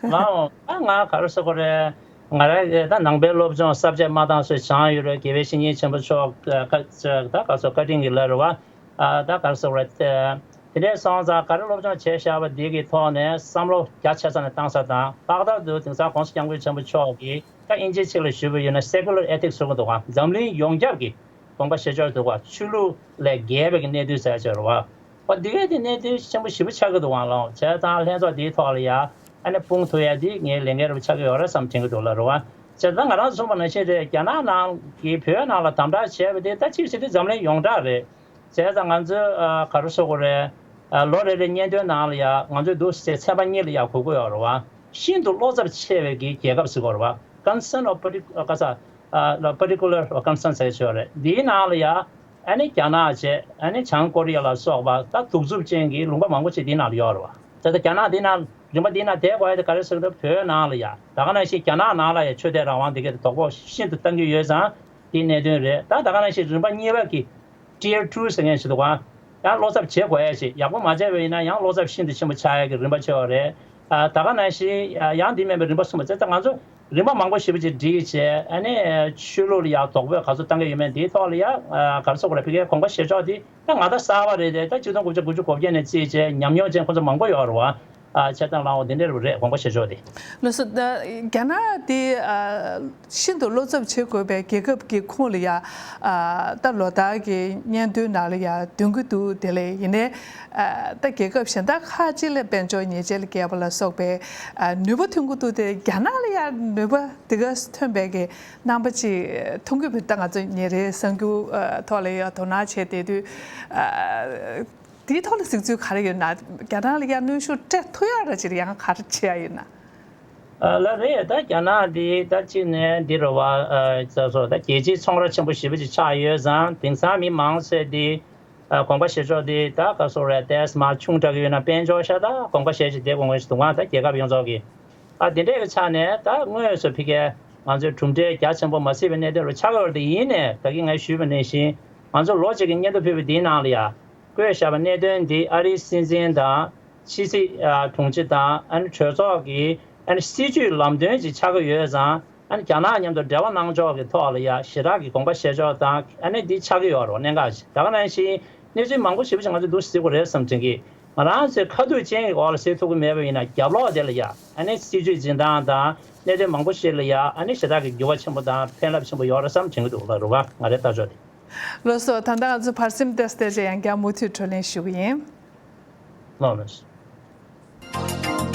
ང་ཨོ་ད་ང་ག་རེ་ཟེར་དགོས་རེད། ང་རང་གི་ད་ནང་པའི་སློབ་སྦྱོང་ས་བཅད་མ་བཏང་སྲོལ་སྦྱངས་ཡོད་རེད། དགེ་བའི་བཤེས་གཉེན་ཆེན་པོ་མཆོག་ད་ག་ཚོད་བཀའ་དྲིན་གྱི་ལ་རེད་བ། ཨ་ད་ག་རེ་ཟེར་དགོས་རེད། དེ་འདྲའི་སོང་ཙང་ག་རེ་སློབ་སྦྱོང་བྱས་བཞག་པ་འདི་གི་ཐོག་ནས་བསམ་བློ་རྒྱ་ཆེ་ས་ནས་བཏང་ས་དང་། ལྷག་པར་དུ་དེང་སང་༸གོང་ས་༸སྐྱབས་མགོན་ཆེན་པོ་མཆོག་གིས་ད་དབྱིན་ཇིའི་ཆེད་ལ་ཞུས་པ་ཡིན་ན་secular ethics ཟེར་གྱི་འདུག་ག་འཛམ་གླིང་ཡོངས་ཁྱབ་ཀྱི་དགོངས་པ་བཞེས་ཕྱོགས་འདུག་ག་ཆོས་ལུགས་ལས་བརྒལ་བའི་གནད་དོན་ཟེར་ཡ་ཅིག་རེད་བ། འོ་འདི་གའི་དེ་གནད་དོན་ཆེན་པོ་ཞེ་པོ་ཆགས་ཀྱི་འདུག་ག་ལགས། བྱས་ཙང་ལྷན་ཚོགས་འདིའི་ཐོག་ལ་ཡ་ཨ་ནི་སྤུངས་ཐུབ་ཡ་འདི་ངའི་ལས་འགན་རེད་པ་ཆགས་ཀྱི་ཡོད་རེད་བསམ་དྲན་གྱི་འདུག་ལ་རེད་བ། བྱས་ཙང་ང་རང་གསུངས་པ་ནང་བཞིན་རེད། རྒྱ་ནག་ནང་གི་བོད་ནང་ལ་དམ་དྲག་བྱས་པ་དེ་ད་གཅིག་བྱས་དུས་འཛམ་གླིང་ཡོངས་གྲགས་རེད། བྱས་ཙང་ང་ཚོས་ཨ་ག་རེ་ཟེར་དགོས་རེད། ཨ་ལོ་རེ་རེའི་སྙན་ཐོའི་ནང་ལ་ཡ་ང་ཚོས་འདུག་སེ་ཚན་པ་གཉིས་ལ་ཡ་གོ་དགོས་ཡོད་རེད་བ། ཤིན་ཏུ་བློ་འཚབ་ཆེ་བའི་གི་རྒྱལ་ཁབ་ཟེར་དགོས་རེད་བ། concern of partic- ཨ་ག་ས་ཨ་particular concern ཟེར་ཡ་ཅིག་ཡོད་རེད། འདིའི་ནང་ལ་ཡ་ཨ་ནི་རྒྱ་ནག་བྱས། ཨ་ནི་བྱང་ཀོ་རི་ཡ་ལ་སོགས་པ་ད་གདུག་རྩུབ་ཅན་གྱི་ལུང་པ་མང་པོ་ཅིག་འདིའི་ནང་ལ་ཡོད་རེད་བ། དེ་ལྟར་རྒྱ་ནག་འདིའི་ནང་རིམ་པ་འདིའི་ནང་བསྡད་དགོས་ཡ་དེ་ག་རེ་ཟེར་ན་བོད་ནང་ལ་ཡ་ད་ག་ནང་བཞིན་རྒྱ་ནག་ནང་ལ་ཡ་ཆོས་དད་རང་དབང་འདི་གའི་དོ་ཕོག་ཤིན་ཏུ་བཏང་གི་ཡོད་ཙང་། དེའི་གནད་དོན་རེད། ད་ད་ག་ནང་བཞིན་རིམ་པ་གཉིས་པ་གི་Tier two ཟེར་མཁན་ཞིག་འདུག་ག་ཡང་བློ་འཚབ་བྱེད་དགོས་ཡ་ཞིག་ཡག་པོ་མ་བྱས་པ་ཡིན་ན་ཡང་བློ་འཚབ་ཤིན་ཏུ་ཆེན་པོ་ཆགས་ཡ་གི་རིམ་པ་ཆེ་བ་རེད། ཨ་ད་ག་ནང་བཞིན་ཡང་འདི་མིན་པའི་རིམ་པ་གསུམ་པ་བྱས་ཙང་ང་ཚོ་རིམ་པ་མང་པོ་ཞེ་པོ་ཅིག་བསྒྲིགས་བྱས། ཨ་ནི་ཆོས་ལུགས་ལ་ཡང་དོགས་པ་ག་ཚོད་བཏང་གི་ཡོད་མེད་འདིའི་ཐོག་ལ་ཡང་ག་རེ་ཟེར་དགོས་རེད། ཕ་གིའི་དགོངས་པ་བཞེས་ཕྱོགས་འདི་ད་ང་ད་གསར་པ་རེད་དེ། ད་ཆིག་སྟོང་དགུ་བརྒྱ་དགུ་བཅུ་གོ་བརྒྱད་ནས་བརྩིས་བྱས་ཉམས་མྱོང་ཅན་ཁོ་ཚོ་མང་པོ་ཡོད་རེད་བ། ཨ་བྱས་ཙང་ལའོ་འདི་འདྲ་རེད་དགོངས་པ་བཞེས་ཕྱོགས་འདི། ལགས་སོ། ད་རྒྱ་ནག་འདི་ཨ་ཤིན་ཏུ་བློ་འཚབ་བྱེད་དགོས་པའི་རྒྱལ་ཁབ་ཀྱི་ཁོངས་ལ་ཡ་ཨ་ད་ལོ་ལྟར་གྱི་སྙན་ཐོའི་ནང་ལ་ཡ་འདོན་གྱི་འདུག་དེ་ལས་ཡིན་ནའི་ཨ་ད་རྒྱལ་ཁབ་གཞན་དག་ཁག་ཅིག་ལ་དཔལ་འབྱོར་ཉེས་ཆད་ལ་བཀལ་བ་ལ་སོགས་པའི་ཨ་ནུས་པ་ཐོན་གྱི་འདུག་དེ་རྒྱ་ནག་ལ་ཡ་ནུས་པ་དེ་ག་ཐོན་པའི་གི་རྣམ་པ་ཅིག་མཐོང་གི་བུ། ད་ང་ཚོ་ཉིན་རེའི་གསར་འགྱུར་ཨ་ཐོག་ལ་ཡང་དོ་སྣང་བྱས་བསྡད་དུས། ཨ་དེའི་ཐོག་ལ་གཟིགས་ཚུལ་ག་རེ་ཡོད་ན། རྒྱ་ནག་ལ་ཡང་གནོན་ཤུགས་སྤྲད་ཐུབ་ཡག་ར་ཅིག་ཡང་ག་རེ་བྱེད་ཡག་ཡོད་ན། ཨ་ལགས་རེད། ད་རྒྱ་ནག་འདི་ད་གཅིག་ནས་འདི་རེད་བ། ཨ་ཙག་སོ་ད་རྒྱལ་སྤྱིའི་ཚོང་ར་ཆེན་པོ་ཞེ་པོ་ཅིག་ཆགས་ཡོད་ཙང་། དེང་སང་མི་མང་ཆེ་འདི་ཨ་དགོངས་པ་བཞེས་ཕྱོགས་འདི་ད་ག་སོ་རེད། ཏེས་མ་ཆུང་དྲགས་ཡོད་ན་དཔལ་འབྱོར་ཤ་སྟག་དགོངས་པ་བཞེས་ཅིག་དེ་དགོངས་ཞིག་འདུག་ག་ད་རྒྱལ་ཁབ་ཡོངས་རྫོགས་ཀྱི། ཨ་དེ་འདྲས་ཀྱི་ཆ་ནས་ད་དངོས་སུ་ཕ་གིའི་ང་ཚོའི་གྲུབ་འབྲས་རྒྱ་ཆེན་པོ་མ་སྲིད་པའི་གནད་དོན་རུ་ཆགས་ཡོད་རེད། དེ་ཡིན་ནའི་ད་གིན་ངས་ཞུས་པ་ནང་བཞིན་ང་ཚོ་ལོ་གཅིག་གི་སྙན་ཐོ་ཕུལ་བ་འདིའི་ནང་ལ་ཡ་བཀོད་བཞག་པའི་གནད་དོན་འདི་ཨ་རིའི་སྲིད་འཛིན་དང་ཕྱི་སྲིད་ཨ་དྲུང་ཆེ་དང་། ཨ་ནི་གྲོས་ཚོགས་ཀྱི་ཨ་ནི་སྲིད་ཇུས་ལམ་སྟོན་ཅིག་ཆགས་ཀྱི་ཡོད་ཙང་། ཨ་ནི་རྒྱ་ནག་མཉམ་དུ་འབྲེལ་བ་གནང་ཕྱོགས་ཀྱི་ཐོག་ལ་ཡ་ཞེ་དྲག་གི་དགོངས་པ་བཞེས་ཕྱོགས་དང་། ཨ་ནི་འདི་ཆགས་ཀྱི་ཡོད་རེད་གནད་འགག་ཅིག་ད་ག་ནང་བཞིན་གནས་ཚུལ་མང་པོ་ཞེ་པོ་ཅིག་ང་ཚོས་འདུག་སེ་གཟིགས་དགོས་རེད་བསམ་དྲན་གི། ང་རང་ཚོས་ཁ་ཐུག་ཅན་གྱི་འོག་ལ་གཟིགས་ཐུབ་ཀྱི་མེད་པ་ཡིན་ན་རྒྱབ་ལོགས་དེ་ལ་ཡ་ཨ་ནི་སྲིད་ཇུས་འཛིན་སྟངས་དང་གནད་དོན་མང་པོ་ཞིག་ལ་ཡ་ཨ་ནི་ཞེ་དྲག་གི་འགྱུར་བ་ཆེན་པོ་དང་ཕན་རླབས་ཆེན་པོ་ཡོད་རེད་བསམ་དྲན་གྱི་འདུག་ལ་རུ་བ། ང་རའི་ལྟ་ཕྱོགས་དེ། ལགས་སོ། ད་ལྟ་ང་ཚོ་བར་གསེང་ཏོག་ཙམ་བལྟས་རྗེས་ཡང་བསྐྱར་མུ་མཐུད་བགྲོ་གླེང་ཞུ་གི་ཡིན། ལགས་ལགས།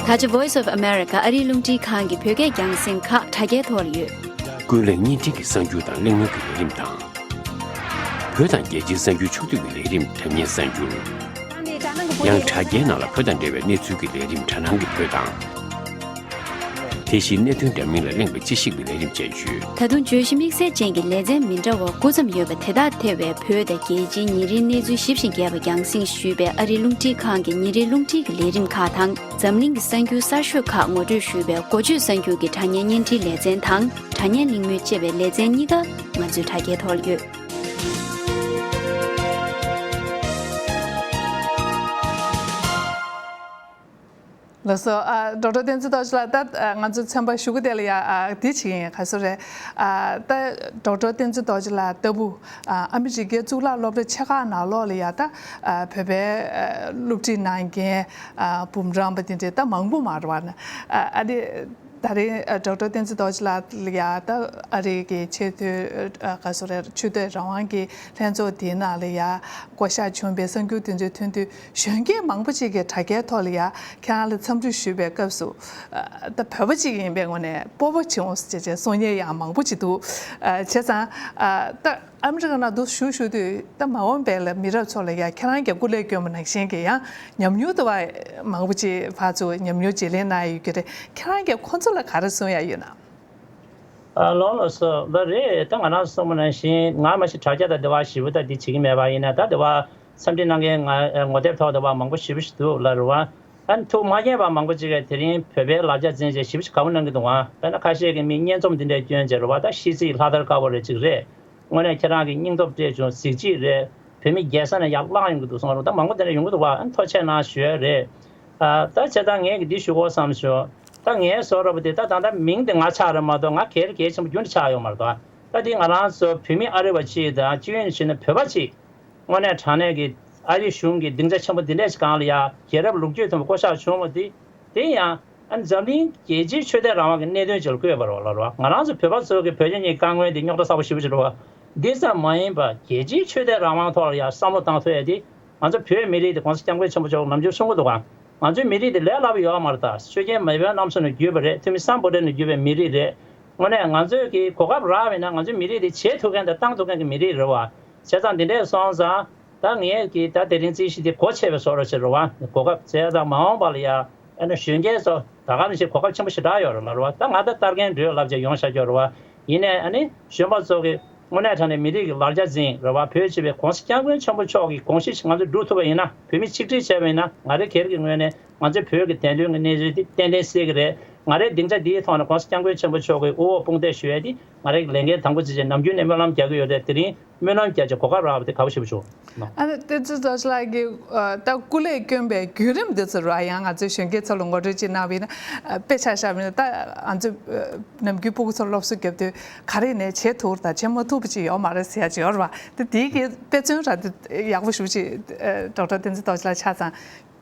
ད་ཆ་Voice of America ཨ་རིའི་རླུང་འཕྲིན་ཁང་གི་བོད་སྐད་རྒྱང་སྲིང་ཁག་དྲ་རྒྱའི་ཐོག་ལ་ཡོད། ཀུན་གླེང་བརྙན་འཕྲིན་གྱི་གསར་འགྱུར་དང་གླེང་མོལ་གྱི་ལས་རིམ་དང་། བོད་དང་རྒྱལ་སྤྱིའི་གསར་འགྱུར་ཕྱོགས་བསྡུས་ཀྱི་ལས་རིམ་དྲ་བརྙན་གསར་འགྱུར། ཡང་དྲ་རྒྱའི་ནང་ལ་བོད་དང་འབྲེལ་བའི་གནས་ཚུལ་གྱི་ལས་རིམ་དྲ་སྣང་གི་བོད་དང་། དེ་བཞིན་གནད་དོན་འདྲ་མིན་ལ་གླེང་བའི་དཔྱད་ཞིབ་ཀྱི་ལས་རིམ་བཅས་ཡོད། ད་དུང་བརྗོད་གཞི་དམིགས་བསལ་ཅན་གྱི་ལེ་ཚན་མི་འདྲ་བ་དགུ་ཙམ་ཡོད་པ་དེ་དག་ཐེ་བའི་བོད་དང་རྒྱལ་སྤྱིའི་ཉིན་རེའི་གནས་ཚུལ་ཞིབ་ཅིང་རྒྱས་པ་རྒྱང་སྲིང་ཞུས་པའི་ཨ་རིའི་རླུང་འཕྲིན་ཁང་གི་ཉིན་རེའི་རླུང་འཕྲིན་གྱི་ལས་རིམ་ཁག་དང་། འཛམ་གླིང་གི་གསར་འགྱུར་གསར་ཤོས་ཁག་ངོ་སྤྲོད་ཞུས་པའི་འགོ་བརྗོད་གསར་འགྱུར་གྱི་དྲ་བརྙན་བརྙན་འཕྲིན་ལེ་ཚན་དང་། དྲ་བརྙན་གླེང་མོལ་ཅེས་པའི་ལེ་ཚན་གཉིས་ཀ་ང་ཚོའི་དྲ་རྒྱའི་ཐོག་ལ་ཡོད། ལགས་སོ། ཨ་ཌོག་ཊར་བསྟན་འཛིན་རྡོ་རྗེ་ལགས། ད་ཨ་ང་ཚོ་ཚན་པ་ཞུ་གི་དེ་ལ་ཡ་ཨ་འདི་བྱེད་ཀྱི་ཡིན། ག་ཚོད་རེད། ཨ་ད་ཌོག་ཊར་བསྟན་འཛིན་རྡོ་རྗེ་ལགས་ལྟ་བུ་ཨ་ཨ་མི་རི་ཀའི་གཙུག་ལག་སློབ་གྲྭ་ཆེ་ཁག་ནང་ལོགས་ལ་ཡ་ད་ཨ་བོད་པའི་ཨ་སློབ་ཁྲིད་གནང་མཁན་ཨ་འབུམ་རམས་པ་དེ་འདྲའི་ད་མང་པོ་མ་རེད་པ། ཨ་ཨ་ནི་ ད་རེས་ཨ་ཌོག་ཊར་བསྟན་འཛིན་རྡོ་རྗེ་ལགས་ལ་ཡ་ད་ཨ་རི་གི་ཆེས་མཐོའི་ཨ་ག་སོ་རེད་ཆོས་དད་རང་དབང་གི་ལྷན་ཚོགས་དེའི་ནང་ལ་ཡ་བསྐོ་གཞག་བྱུང་བའི་གསར་འགྱུར་དེ་ཚོའི་ཐོན་དུས་གཞོན་སྐྱེས་མང་པོ་ཅིག་གིས་དྲ་རྒྱའི་ཐོག་ལ་ཡ་ཁྱེད་རང་ལ་འཚམས་འདྲི་ཞུས་པའི་སྐབས་སུ་ཨ་ད་བོད་པ་ཅིག་ཡིན་པའི་ངོས་ནས་སྤོབས་པ་བྱུང་ཟེར་བྱས་གསུང་མཁན་ཡང་མང་པོ་ཅིག་འདུག་ཨ་བྱས་ཙང་ཨ་ད། ཨ་མི་རི་ཀ་ནང་དུ་བཞུགས་བཞུགས་དུས་ད་མ་འོངས་པའི་ལ་མི་རབས་ཚོ་ལ་ཡ་ཁྱེད་རང་གིས་སྐུ་ལས་བསྐྱོན་པ་ནང་བཞིན་གྱི་ཡང་ཉམས་མྱོང་དུ་བ་མང་པོ་ཅིག་ཕར་ཚུར་ཉམས་མྱོང་བརྗེ་ལེན་གནང་ཡོད་ཀྱི་རེད། ཁྱེད་རང་གིས་ཁོང་ཚོ་ལ་ག་རེ་གསུང་ཡ་ཡོད་ན། ཨ་ལོ་ལོ་སོ་ལ་རེད། ད་ང་རང་གསུངས་པ་ནང་བཞིན་ང་མ་གཞི་དྲ་རྒྱ་དང་འདི་བ་ཞིབ་པོ་ད་འདི་བྱེད་ཀྱི་མེད་པ་ཡིན་ན་ད་འདི་བ་འཚམས་འདྲི་གནང་མཁན་ང་ངོ་དེབ་ཐོག་འདི་བ་མང་པོ་ཞིབ་པོ་ཞིག་འདུག་ལ་རེད་བ། ཨ་ནི་ཐུགས་མ་མཁྱེན་པ་མང་པོ་ཅིག་གིས་དེ་རིང་བོད་པའི་ལ་རྒྱ་འཛིན་བྱས་ཞིབ་པོ་ཞིག་དགའ་པོ་གནང་གི་འདུག་ཨ། དཔེར་ན་ཁ་ཤས་ཀྱིས་མི་སྙན་རྩོམ་འདི་འདྲ་བསྐྱོན་བྱས་རེད་བ། ད་ཤེས་ཚིག་ལྷག་ལྟར་དཀར་པོ་རེ་ཅིག་རེད། དངོས་གནས་ཁྱེད་རང་གི་སྙིང་སྟོབས་སྤྲད་བྱུང་། གཟི་བརྗིད་རེད། བོད་མི་རྒྱལ་ས་ནས་ཡར་བླངས་ཡོང་གི་འདུག་གསུངས་རོགས། ད་མང་པོ་དེ་འདྲ་ཡོང་གི་འདུག་བ། ཨ་ཐུགས་རྗེ་གནང་ཞུ་ཡ་རེད། ཨ་ད་བྱས་ཙང་ངས་ཀྱི་འདི་ཞུ་དགོས་བསམ་བྱུང་། ད་ངའི་བཟོ་འདྲ་པོ་དེ་ད་ད་ལྟ་མིང་དེ་ང་ཆགས་རེད་མ་གཏོགས་ང་གལ་གལ་ཆེན་པོ་རྒྱུན་དུ་ཆགས་ཡོད་མ་རེད་དོ། ད་འདི་ང་རང་ཚོ་བོད་མི་ཨ་རི་བ་གཅིག་དང་སྤྱི་ཡོངས་བྱས་ན་བོད་པ་གཅིག་དངོས་གནས་དྲང་གནས་ཀྱི་ཨ་རི་གཞུང་གི་སྡིངས་ཆ་ཆེན་པོ་འདི་འདྲས་ཤིག་སྒང་ལ་ཡ་རྒྱལ་རབས་ལོ་རྒྱུས་མཐོན་པོ་བསྐོ་བཞག་བྱུང་བ་འདི། དེ་ཡང་ཨ་ནི་འཛམ་གླིང་རྒྱལ་སྤྱིའི་ཆོས་དད་རང་དབང་གི་གནད་དོན་ཅིག་ལ་བཀོད་པ་རེད་བ་ལ་རེད་བ། ང་རང་ཚོ་བོད་པ་ཚོ་གི་བོད་རྒྱ་གཉིས་དཀའ་ངལ་འདི་རྙོག་དྲ་ཚ་པོ་ཞེ་པོ་ཅིག་རེད་བ། འདི་ཙམ་མ་ཡིན་པ་རྒྱལ་སྤྱིའི་ཆོས་དད་རང་དབང་ཐོག་ལ་ཡང་བསམ་བློ་བཏང་ཐུབ་ཡ་དེ་ང་ཚོ་བོད་མི་རིགས་དེ་༸གོང་ས་༸སྐྱབས་མགོན་ཆེན་པོ་མཆོག་ནམ་རྒྱུན་གསུང་གི་འདུག་ག་ང་ཚོའི་མི་རིགས་དེ་ལས་སླ་པོ་ཡོད་མ་རེད། ད་ཆོས་རྒྱལ་མེས་དབོན་རྣམ་གསུམ་ནས་བརྒྱུད་པ་རེད། ཐུ་མི་སམ་བྷོ་ཊ་ནས་བརྒྱུད་པའི་མི་རིགས་རེད། དངོས་གནས་ང་ཚོས་ཀྱི་གོ་སྐབས་རག་པ་ཡིན་ན་ང་ཚོའི་མི་རིགས་དེ་བྱེད་ཐུབ་མཁན་དང་བཏང་ཐུབ་མཁན་གྱི་མི་རིགས་རེད་བ། བྱས་ཙང་འདི་འདྲས་སོང་ཙང་། ད་ངས་ཀྱིས་ད་དེ་རིང་རྩིས་གཞི་འདི་གོ་ཆེ་བའི་བཟོ་འདྲ་ཞིག་རེད་བ། གོ་སྐབས་བཙལ་ཙང་མ་འོངས་པ་ལ་ཡ་ཨ་ནི་གཞོན་སྐྱེས་ཚོ་ད་ག་ནང་བཞིན་གོ་སྐབས་ཆེན་པོ་ཞེ་དྲག་ཡོད་རེད་ལ་རེད་བ། ད་ང་ད་ལྟ་རྒན་འགྲོས་ལབ་བྱས་ཡོང་བཞག་རྒྱུ་རེད་བ། ཡིན་ནའི་ཨ་ནི་གཞོན་པ་ཚོ་གི་དངོས་གནས་དྲང་གནས་མི་རིགས་ཀྱི་ལ་རྒྱ་འཛིན་རེད་བ། བོད་ཅེས་པའི་༸གོང་ས་༸སྐྱབས་མགོན་ཆེན་པོ་མཆོག་གི་དགོངས་གཞི་ཞིག་ང་ཚོས་སྒྲུབ་ཐུབ་པ་ཡིན་ན། བོད་མི་ཆིག་སྒྲིལ་བྱས་པ་ཡིན་ན། ང་རེ་སྒེར་གྱི་ངོས་ནས་ང་ཚོའི་བོད་ཀྱི་བདེན་དོན་གྱི་གནས་ཚུལ་འདི་ཏན་ཏན་སེལ་གྱི་རེད། ང་རེ་སྡིངས་ཆ་འདིའི་ཐོག་ནས་༸གོང་ས་༸སྐྱབས་མགོན་ཆེན་པོ་མཆོག་གི་དབུ་འོག་དཔུང་འདེགས་ཞུ་ཡས་འདི་ང་རེ་ལས་འགན་དང་པོ་ཅིག་བྱས་ནམ་རྒྱུན་ནས་སྨོན་ལམ་རྒྱག་གི་ཡོད་རེད། དེ་རིང་སྨོན་ལམ་རྒྱག་བྱས་གོ་སྐབས་རག་པ་དེ་དགའ་པོ་ཞེ་པོ་བྱུང་། ཨ་ནི་བསྟན་འཛིན་རྡོ་རྗེ་ལགས་ཀྱིས་ཨ་ད་སྐུ་ལས་བསྐྱོན་པའི་བརྒྱུད་རིམ་འདི་ཚོ་ར་ཡང་ང་ཚོའི་གཞོན་སྐྱེས་ཚོ་ལ་ངོ་སྤྲོད་ཅིག་གནང་བ་ཡིན་ན། ཨ་དཔེ་ཆ་བཞག་པ་ཡིན་ན་ད་ང་ཚོའི་ཨ་ནམ་རྒྱུན་སྤུ་གུ་ཚོར་སློབ་གསོ་བརྒྱབ་དུས་ག་རེ་ནས་བྱེད་ཐུབ་དང་བྱེད་མ་ཐུབ་པ་ཅིག་ཡོད་མ་རེད་ཟེར་ཡ་ཅིག་ཡོད་རེད་བ། དེ་དེའི་གི་དཔེ་མཚོན་ར་དེ་ཡག་པོ་ཞེ་པོ་ཅིག་ཨ་ཌོག་ཊར་བསྟན་འཛིན་རྡོ་རྗེ་ལགས་ཆགས་ཙང་།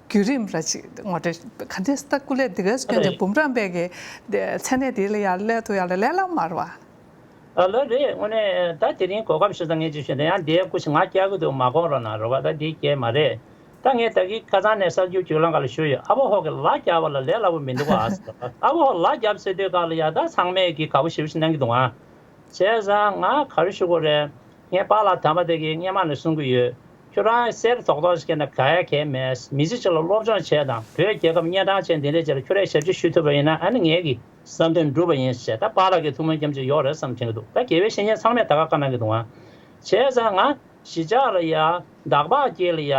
བརྒྱུད་རིམ་ར་ཅིག་ངོ་སྤྲོད་ག་འདྲས་ད་སྐུ་ལས་འདི་ག་སྐྱོན་ཅིག་འབུམ་རམས་པའི་གི་མཚན་གནས་དེ་ལ་ཡར་སླེབས་ཐུབ་ཡ་ལ་ལས་སླ་མ་རེད་བ། ཨ་ལ་རེད། དངོས་གནས་ད་དེ་རིང་གོ་སྐབས་ཞིག་ད་ངས་ཅིག་ཞུས་ན་ཡང་འདིའི་སྐུ་ཞིག་ང་སྐྱག་གི་འདུག་མ་དགོངས་རོགས་གནང་རོགས་པ། ད་འདི་སྐྱེལ་མ་རེད། ད་ངས་ད་གི་ཁ་སང་ནས་གསར་འགྱུར་བརྒྱུད་ལམ་ཁག་ལ་ཞུས་ཡོད། ཨ་ཕོ་ཧོ་གི་ལག་བརྒྱབ་པ་ལ་ལས་སླ་པོ་མི་འདུག་ཨ། ཨ་ཕོ་ཧོ་ལག་བརྒྱབ་ཟེར་དུས་སྐབས་ལ་ཡ་ད་ཚང་མས་གི་དགའ་པོ་ཞེ་པོ་ཞིག་གནང་གི་འདུག་ཨ། བྱས་ཙང་ང་ག་རེ་ཞུ་དགོས་རེད། ངས་པཱ་ལགས་དམ་པ་དེ་གི་སྔས་མ་ནས་གསུང་གི་ཡོད། ཁྱོད་རང་གསེར་རྡོག་རྡོག་ཞིག་ན་ག་ཡ་གལ་མེད། མི་ཚེ་གཅིག་ལ་སློབ་སྦྱོང་བྱས་དང་བོད་རྒྱལ་ཁབ་གཉན་འཕྲང་ཅན་འདི་འདྲའི་ཆེད་ལ་ཁྱོད་རས་ཞབས་ཕྱི་ཞུ་ཐུབ་པ་ཡིན་ན་ཨ་ནི་ངས་ཀྱི་བསམ་དོན་འགྲུབ་པ་ཡིན་ཞེས་ད་པཱ་ལགས་ཀྱི་ཐུགས་སྨོན་སྐྱབས་འཇུག་ཡོད་རེད་བསམ་དྲན་གྱི་འདུག་ད་དགེ་བའི་བཤེས་གཉེན་ཚང་མས་ད་ག་བཀའ་གནང་གི་འདུག་ཨང་། བྱས་ཙང་ང་གཞིས་ཆགས་ལ་ཡ་འདག་པ་སྐྱེས་ལ་ཡ་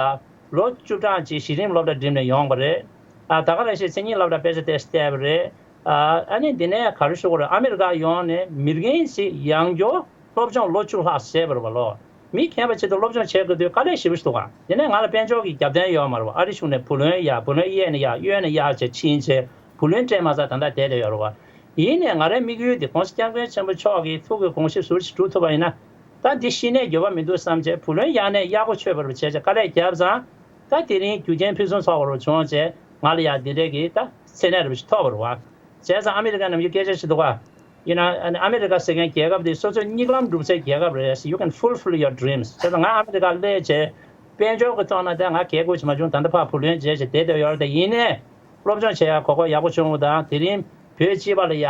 ལོ་བཅུ་གྲངས་ཅིག་གཞི་རིམ་སློབ་གྲྭ་འགྲིམས་ནས་ཡོང་བ་རེད། ཨ་ད་ག་རེ་ཞིག་མཚན་ཉིད་སློབ་གྲྭ་དཔེ་ཆ་དེ་བལྟས་པ་རེད། ཨ་ནི་འདི་ནས་ག་རེ་ཞུ་དགོས་རེད། ཨ་མི་རི་ཀ་ཡོང་ནས་མི་རྒན་ཞིག་ཡང་བསྐྱར་སློབ་སྦྱོང་ལོ་བཅུ་ལྷག་བྱས་པ་རེད་བ་ལོ། མི་མཁས་པ་ཆེད་དུ་སློབ་སྦྱོང་བྱེད་དགོས་དུས་དཀའ་ལས་ཞེ་པོ་ཞིག་འདུག་ག་ཡིན་ནའི་ང་ལ་དཔལ་འབྱོར་གྱི་རྒྱབ་རྟེན་ཡོད་མ་རེད་བ། ཨ་རི་གཞུང་ནས་བུ་ལོན་གཡར། བུ་ལོན་གཡར་ནས་གཡར། གཡོལ་ནས་གཡར་བྱས་ཕྱིན་བྱས་བུ་ལོན་སྤྲད་མ་ཚར་ད་ལྟ་བསྡད་བསྡད་ཡོད་རེད་བ། ཡིན་ནའི་ང་རའི་དམིགས་ཡུལ་དེ་༸གོང་ས་༸སྐྱབས་མགོན་ཆེན་པོ་མཆོག་གི་ཐུགས་ཀྱི་དགོངས་གཞི་ཟུར་ཞིག་སྒྲུབ་ཐུབ་པ་ཡིན་ན། ད་འདི་ཤི་ནས་འགྱོད་པ་མི་འདུག་བསམ་བྱས་བུ་ལོན་གཡར་ནས་གཡར་སྒོ་ཆོད་པ་རུ་བྱས་བྱས་དཀའ་ལས་བརྒྱབ་ཙང་། ད་དེ་རིང་རྒྱུ་རྐྱེན་ཕུན་སུམ་ཚོགས་པ་རུ་བྱུང་བྱས་ང་ལ་ཡང་འདི་འདྲའི་གི་ད་མཚན་གནས་རུ་ཞིག་ཐོབ་པ་རེད་བ། བྱས་ཙང་ཨ་མི་རི་ཀ་ནམ་རྒྱུན་སྐད་ཆ་ཞིག་འདུག་ག་ཡིན་ན་ཨ་ནི་ཨ་མི་རི་ཀ་ཟེར་མཁན་རྒྱལ་ཁབ་འདི་སོ་སོའི་མིག་ལམ་སྒྲུབ་སའི་རྒྱལ་ཁབ་རེད། You can fulfill your dreams. བྱས་ཙང་ང་ཨ་མི་རི་ཀ་སླེབས་བྱས་དཔལ་འབྱོར་གྱི་ཐོག་ན་ད་ང་གལ་དགོས་ཀྱི་མ་བྱུང་། ད་ལྟ་ཕར་བུ་ལོན་འཇལ་བྱས་བསྡད་བསྡད་ཡོད་རེད། དེ་ཡིན་ནའི་སློབ་སྦྱོང་བྱེད་ཡ་གོ་སྐབས་ཡག་པོ་བྱུང་བ་དང་དེ་རིང་བོད་སྤྱི་པ་ལ་ཡ་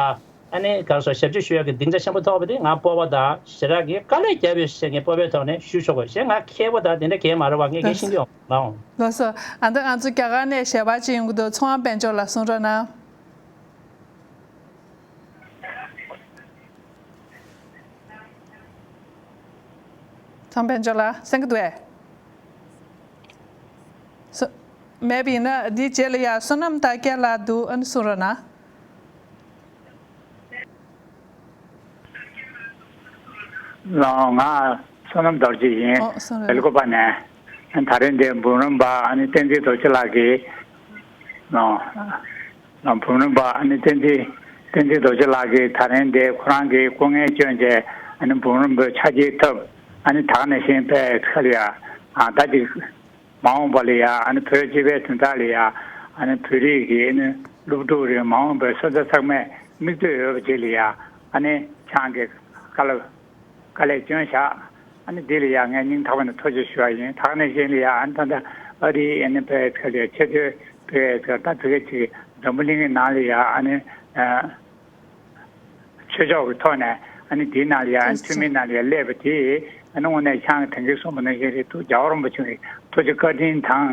ཨ་ནི་ག་རེ་ཟེར་ཞབས་ཕྱི་ཞུ་ཡ་གི་སྡིངས་ཆ་ཆེན་པོ་ཐོབ་པ་དེ་ང་སྤོབས་པ་དང་ཞེ་དྲག་གི་དཀའ་ལས་བརྒྱབ་ཡོད་ཟེར་མཁན་སྤོབས་པའི་ཐོག་ནས་ཞུ་ཆོག་གི་ཞེས། ང་མཁས་པོ་དང་དེ་འདྲ་གང་མ་རེད་བ། ངས་སྐད་ཤེས་ཀྱི་ཡོད་མ་འོང་། ལགས་སོ། ཨ་ད་ང་ཚོ་རྒྱ་གར་ནས་ཞལ་པར་ཅིག་ཡོང་གི་འདུག་ཚོང་དབང་དཔལ་འབྱོར་ལགས་གསུང་རོགས་གནང་། ཚོང་དཔལ་འབྱོར་ལགས་གསན་གྱི་འདུག་གས། སོ། མེད་པ་ཡིན་ན་འདིའི་རྗེས་ལ་ཡ་བསོད་ནམས་དར་རྒྱས་ལགས་འདུག་ཨ་ནི་གསུང་རོགས་གནང་། ལགས། ང་བསོད་ནམས་རྡོ་རྗེ་ཡིན། ཨོ་གསུང་རོགས་གནང་། བལ་ཀོ་པ་ནས། ད་རིང་འདིར་འབུམ་རམས་པ་ཨ་ནི་བསྟན་འཛིན་རྡོ་རྗེ་ལགས་ཀྱིས། ལགས། ལགས། འབུམ་རམས་པ་ཨ་ནི་བསྟན་འཛིན། བསྟན་འཛིན་རྡོ་རྗེ་ལགས་ཀྱིས་ད་རིང་འདིར་ཁོ་རང་གིས་སྐུ་ངལ་བསྐྱོན་བྱས་ཨ་ནི་འབུམ་རམས་པའི་ཆ་རྐྱེན་ཐོབ། ཨ་ནི་ད་ག་ནང་བཞིན་པའི་ཁ་ལ་ཡ། ཨ་ད་ཅིག་མ་འོངས་པ་ལ་ཡ་ཨ་ནི་བོད་སྤྱི་པའི་དོན་དག་ལ་ཡ་ཨ་ནི་བོད་རིགས་ཀྱི་ཨ་ནི་སློབ་ཕྲུག་རེད། མ་འོངས་པའི་སོན་རྩ་ཚང་མས་ མིག་ལྟོས་ཡོད་པ་ཅིག་ལ་ཡ་ཨ་ནི་ཁྱེད་རང་གིས་དཀའ་ལས་དཀའ་ལས་བསྐྱོན་བཞག་ཨ་ནི་འདི་ལ་ཡ་ངས་སྙིང་ཐག་པ་ནས་ཐུགས་རྗེ་ཞུ་བ་ཡིན། ད་ག་ནང་བཞིན་ལ་ཡ་ཨ་ནི་ད་ལྟ་ཨ་རིའི་ཨ་ནི་བོད་ཁ་ལ་ཡ་ཆེས་མཐོའི་བོད་ད་བོད་སྐད་ཅིག་འཛམ་བུ་གླིང་གི་ནང་ལ་ཡ་ཨ་ནི་ཆོས་ཕྱོགས་ཀྱི་ཐོག་ནས་ཨ་ནི་འདིའི་ནང་ལ་ཡ་ཨ་ནི་ཐུན་མིན་ནང་ལ་ཡ་སླེབས་པ་དེ་ཨ་ནི་དངོས་གནས་ཁྱེད་རང་གིས་ད་གིན་གསུངས་པ་ནང་བཞིན་རེད་འདུག་རྒྱལ་བ་རིན་པོ་ཆེ་གི་ཐུགས་རྗེ་བཀའ་དྲིན་དང་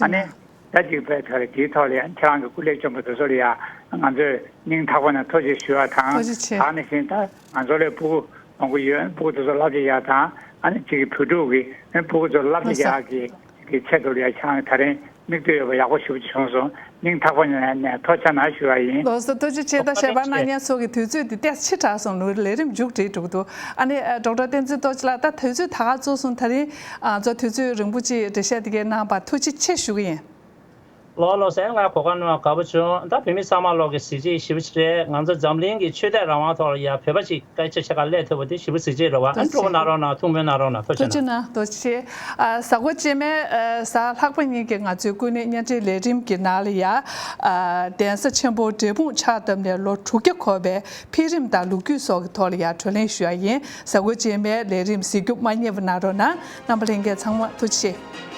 ཨ་ནི། ད་ཅིག་བས་ཐ་རེ་དེའི་ཐོག་ལ་ཡང་ཁྱེད་རང་གི་སྐུ་ལས་བསྐྱོན་པ་དེ་ཚོ་ལ་ཡང་ང་ཚོས་སྙིང་ཐག་པ་ནས་ཐུགས་རྗེ་ཞུ་བ་དང་། ཐུགས་རྗེ་ཆེ། ད་ནང་བཞིན་ད་ང་ཚོ་ལ་སྤུ་གུ་ཡོང་གི་ཡོད། སྤུ་གུ་དེ་ཚོ་བསླབ་བྱ་ཡག་དང་ཨ་ནི་ཅིག་གི་བུ་ཕྲུག་གི་ཨ་ནི་སྤུ་གུ་ཚོ་བསླབ་བྱ་ལགས་སོ། ཡག་གི་གི་ཆེད་དུ་ལ་ཡང་ཁྱེད་རང་གི་ད་རིང་མིག་ལྟོས་ཡོད་པ་ཡག་པོ་ཞེ་པོ་ཅིག་བྱུང་སོང་། སྙིང་ཐག་པ་ནས་ཐུགས་རྗེ་གནང་ཞུ་བ་ཡིན། ལགས་སོ། ཐུགས་རྗེ་ཆེ། ད་ཞལ་པར་གནང་མཁན་ཚོ་གི་དུས་ཚོད་འདི་ཏོག་ཙམ་ཕྱི་དྲགས་སོང་། ལོ་ལས་རིམ་མཇུག་སྒྲིལ་འགྲོ་གི་འདུག་ཨ་ནི་ཨ་ཌོག་ཊར་བསྟན་འཛིན་རྡོ་རྗེ་ལགས། ད་དུས་ཚོད་ད་ག་རྫོགས་སོང་། ད་རིང་ཨ་ཚོ་དུས་ཚོད་རིང་པོ་ཅིག་འགྲེལ་བཤད་འདི་གའི་གནང་བར་ཐུགས་རྗེ་ཆེ་ཞུ་གི་ཡིན། ལགས་ལགས་སོ། ང་གོ་སྐབས་གནང་བ་དགའ་པོ་བྱུང་། ད་བོད་མི་ཚང་མ་ལོག་གི་གཟི་བརྗིད་ཞེ་པོ་ཅིག་རེད། ང་ཚོ་འཛམ་གླིང་གི་ཆོས་དད་རང་དབང་ཐོག་ལ་ཡ་བོད་པ་ཞིག་སྐད་ཆ་བཤད་ག་སླེབས་ཐུབ་པ་དེ་ཞེ་པོ་གཟི་བརྗིད་རེད་བ། ཨ་ནི་སྤྲོ་པོ་གནང་རོགས་གནང་། ཐུགས་སྨོན་གནང་རོགས་གནང་། ཐུགས་རྗེ་ཐུགས་རྗེ་གནང་། གནང་། ཐུགས་རྗེ་ཆེ། ཨ་གཟའ་འཁོར་རྗེས་མའི་ཨ་གཟའ་ལྷག་པ་ཉིན་གྱི་ང་ཚོའི་ཀུན་གླེང་བརྙན་འཕྲིན་ལས་རིམ་གྱི་ནང་ལ་ཡ་ཨ་གདན་ས་ཆེན་པོ་འབྲས་སྤུངས་ཕྱག་བཏབ་ནས་ལོ་དྲུག་བརྒྱ་འཁོར་བའི་འཕེལ་རིམ་དང་ལོ་རྒྱུས་སོགས་ཀྱི་ཐོག་ལ་ཡ་བགྲོ་གླེང་ཞུ་ཡ་ཡིན། གཟའ་འཁོར་རྗེས་མའི་ལས་རིམ་གཟིགས་རྒྱུ་མ་བསྙེལ་བ་གནང་རོགས་གནང་། རྣམ་པ་ལྷན་རྒྱས་ཚང་མ་ཐུགས་རྗེ་ཆེ།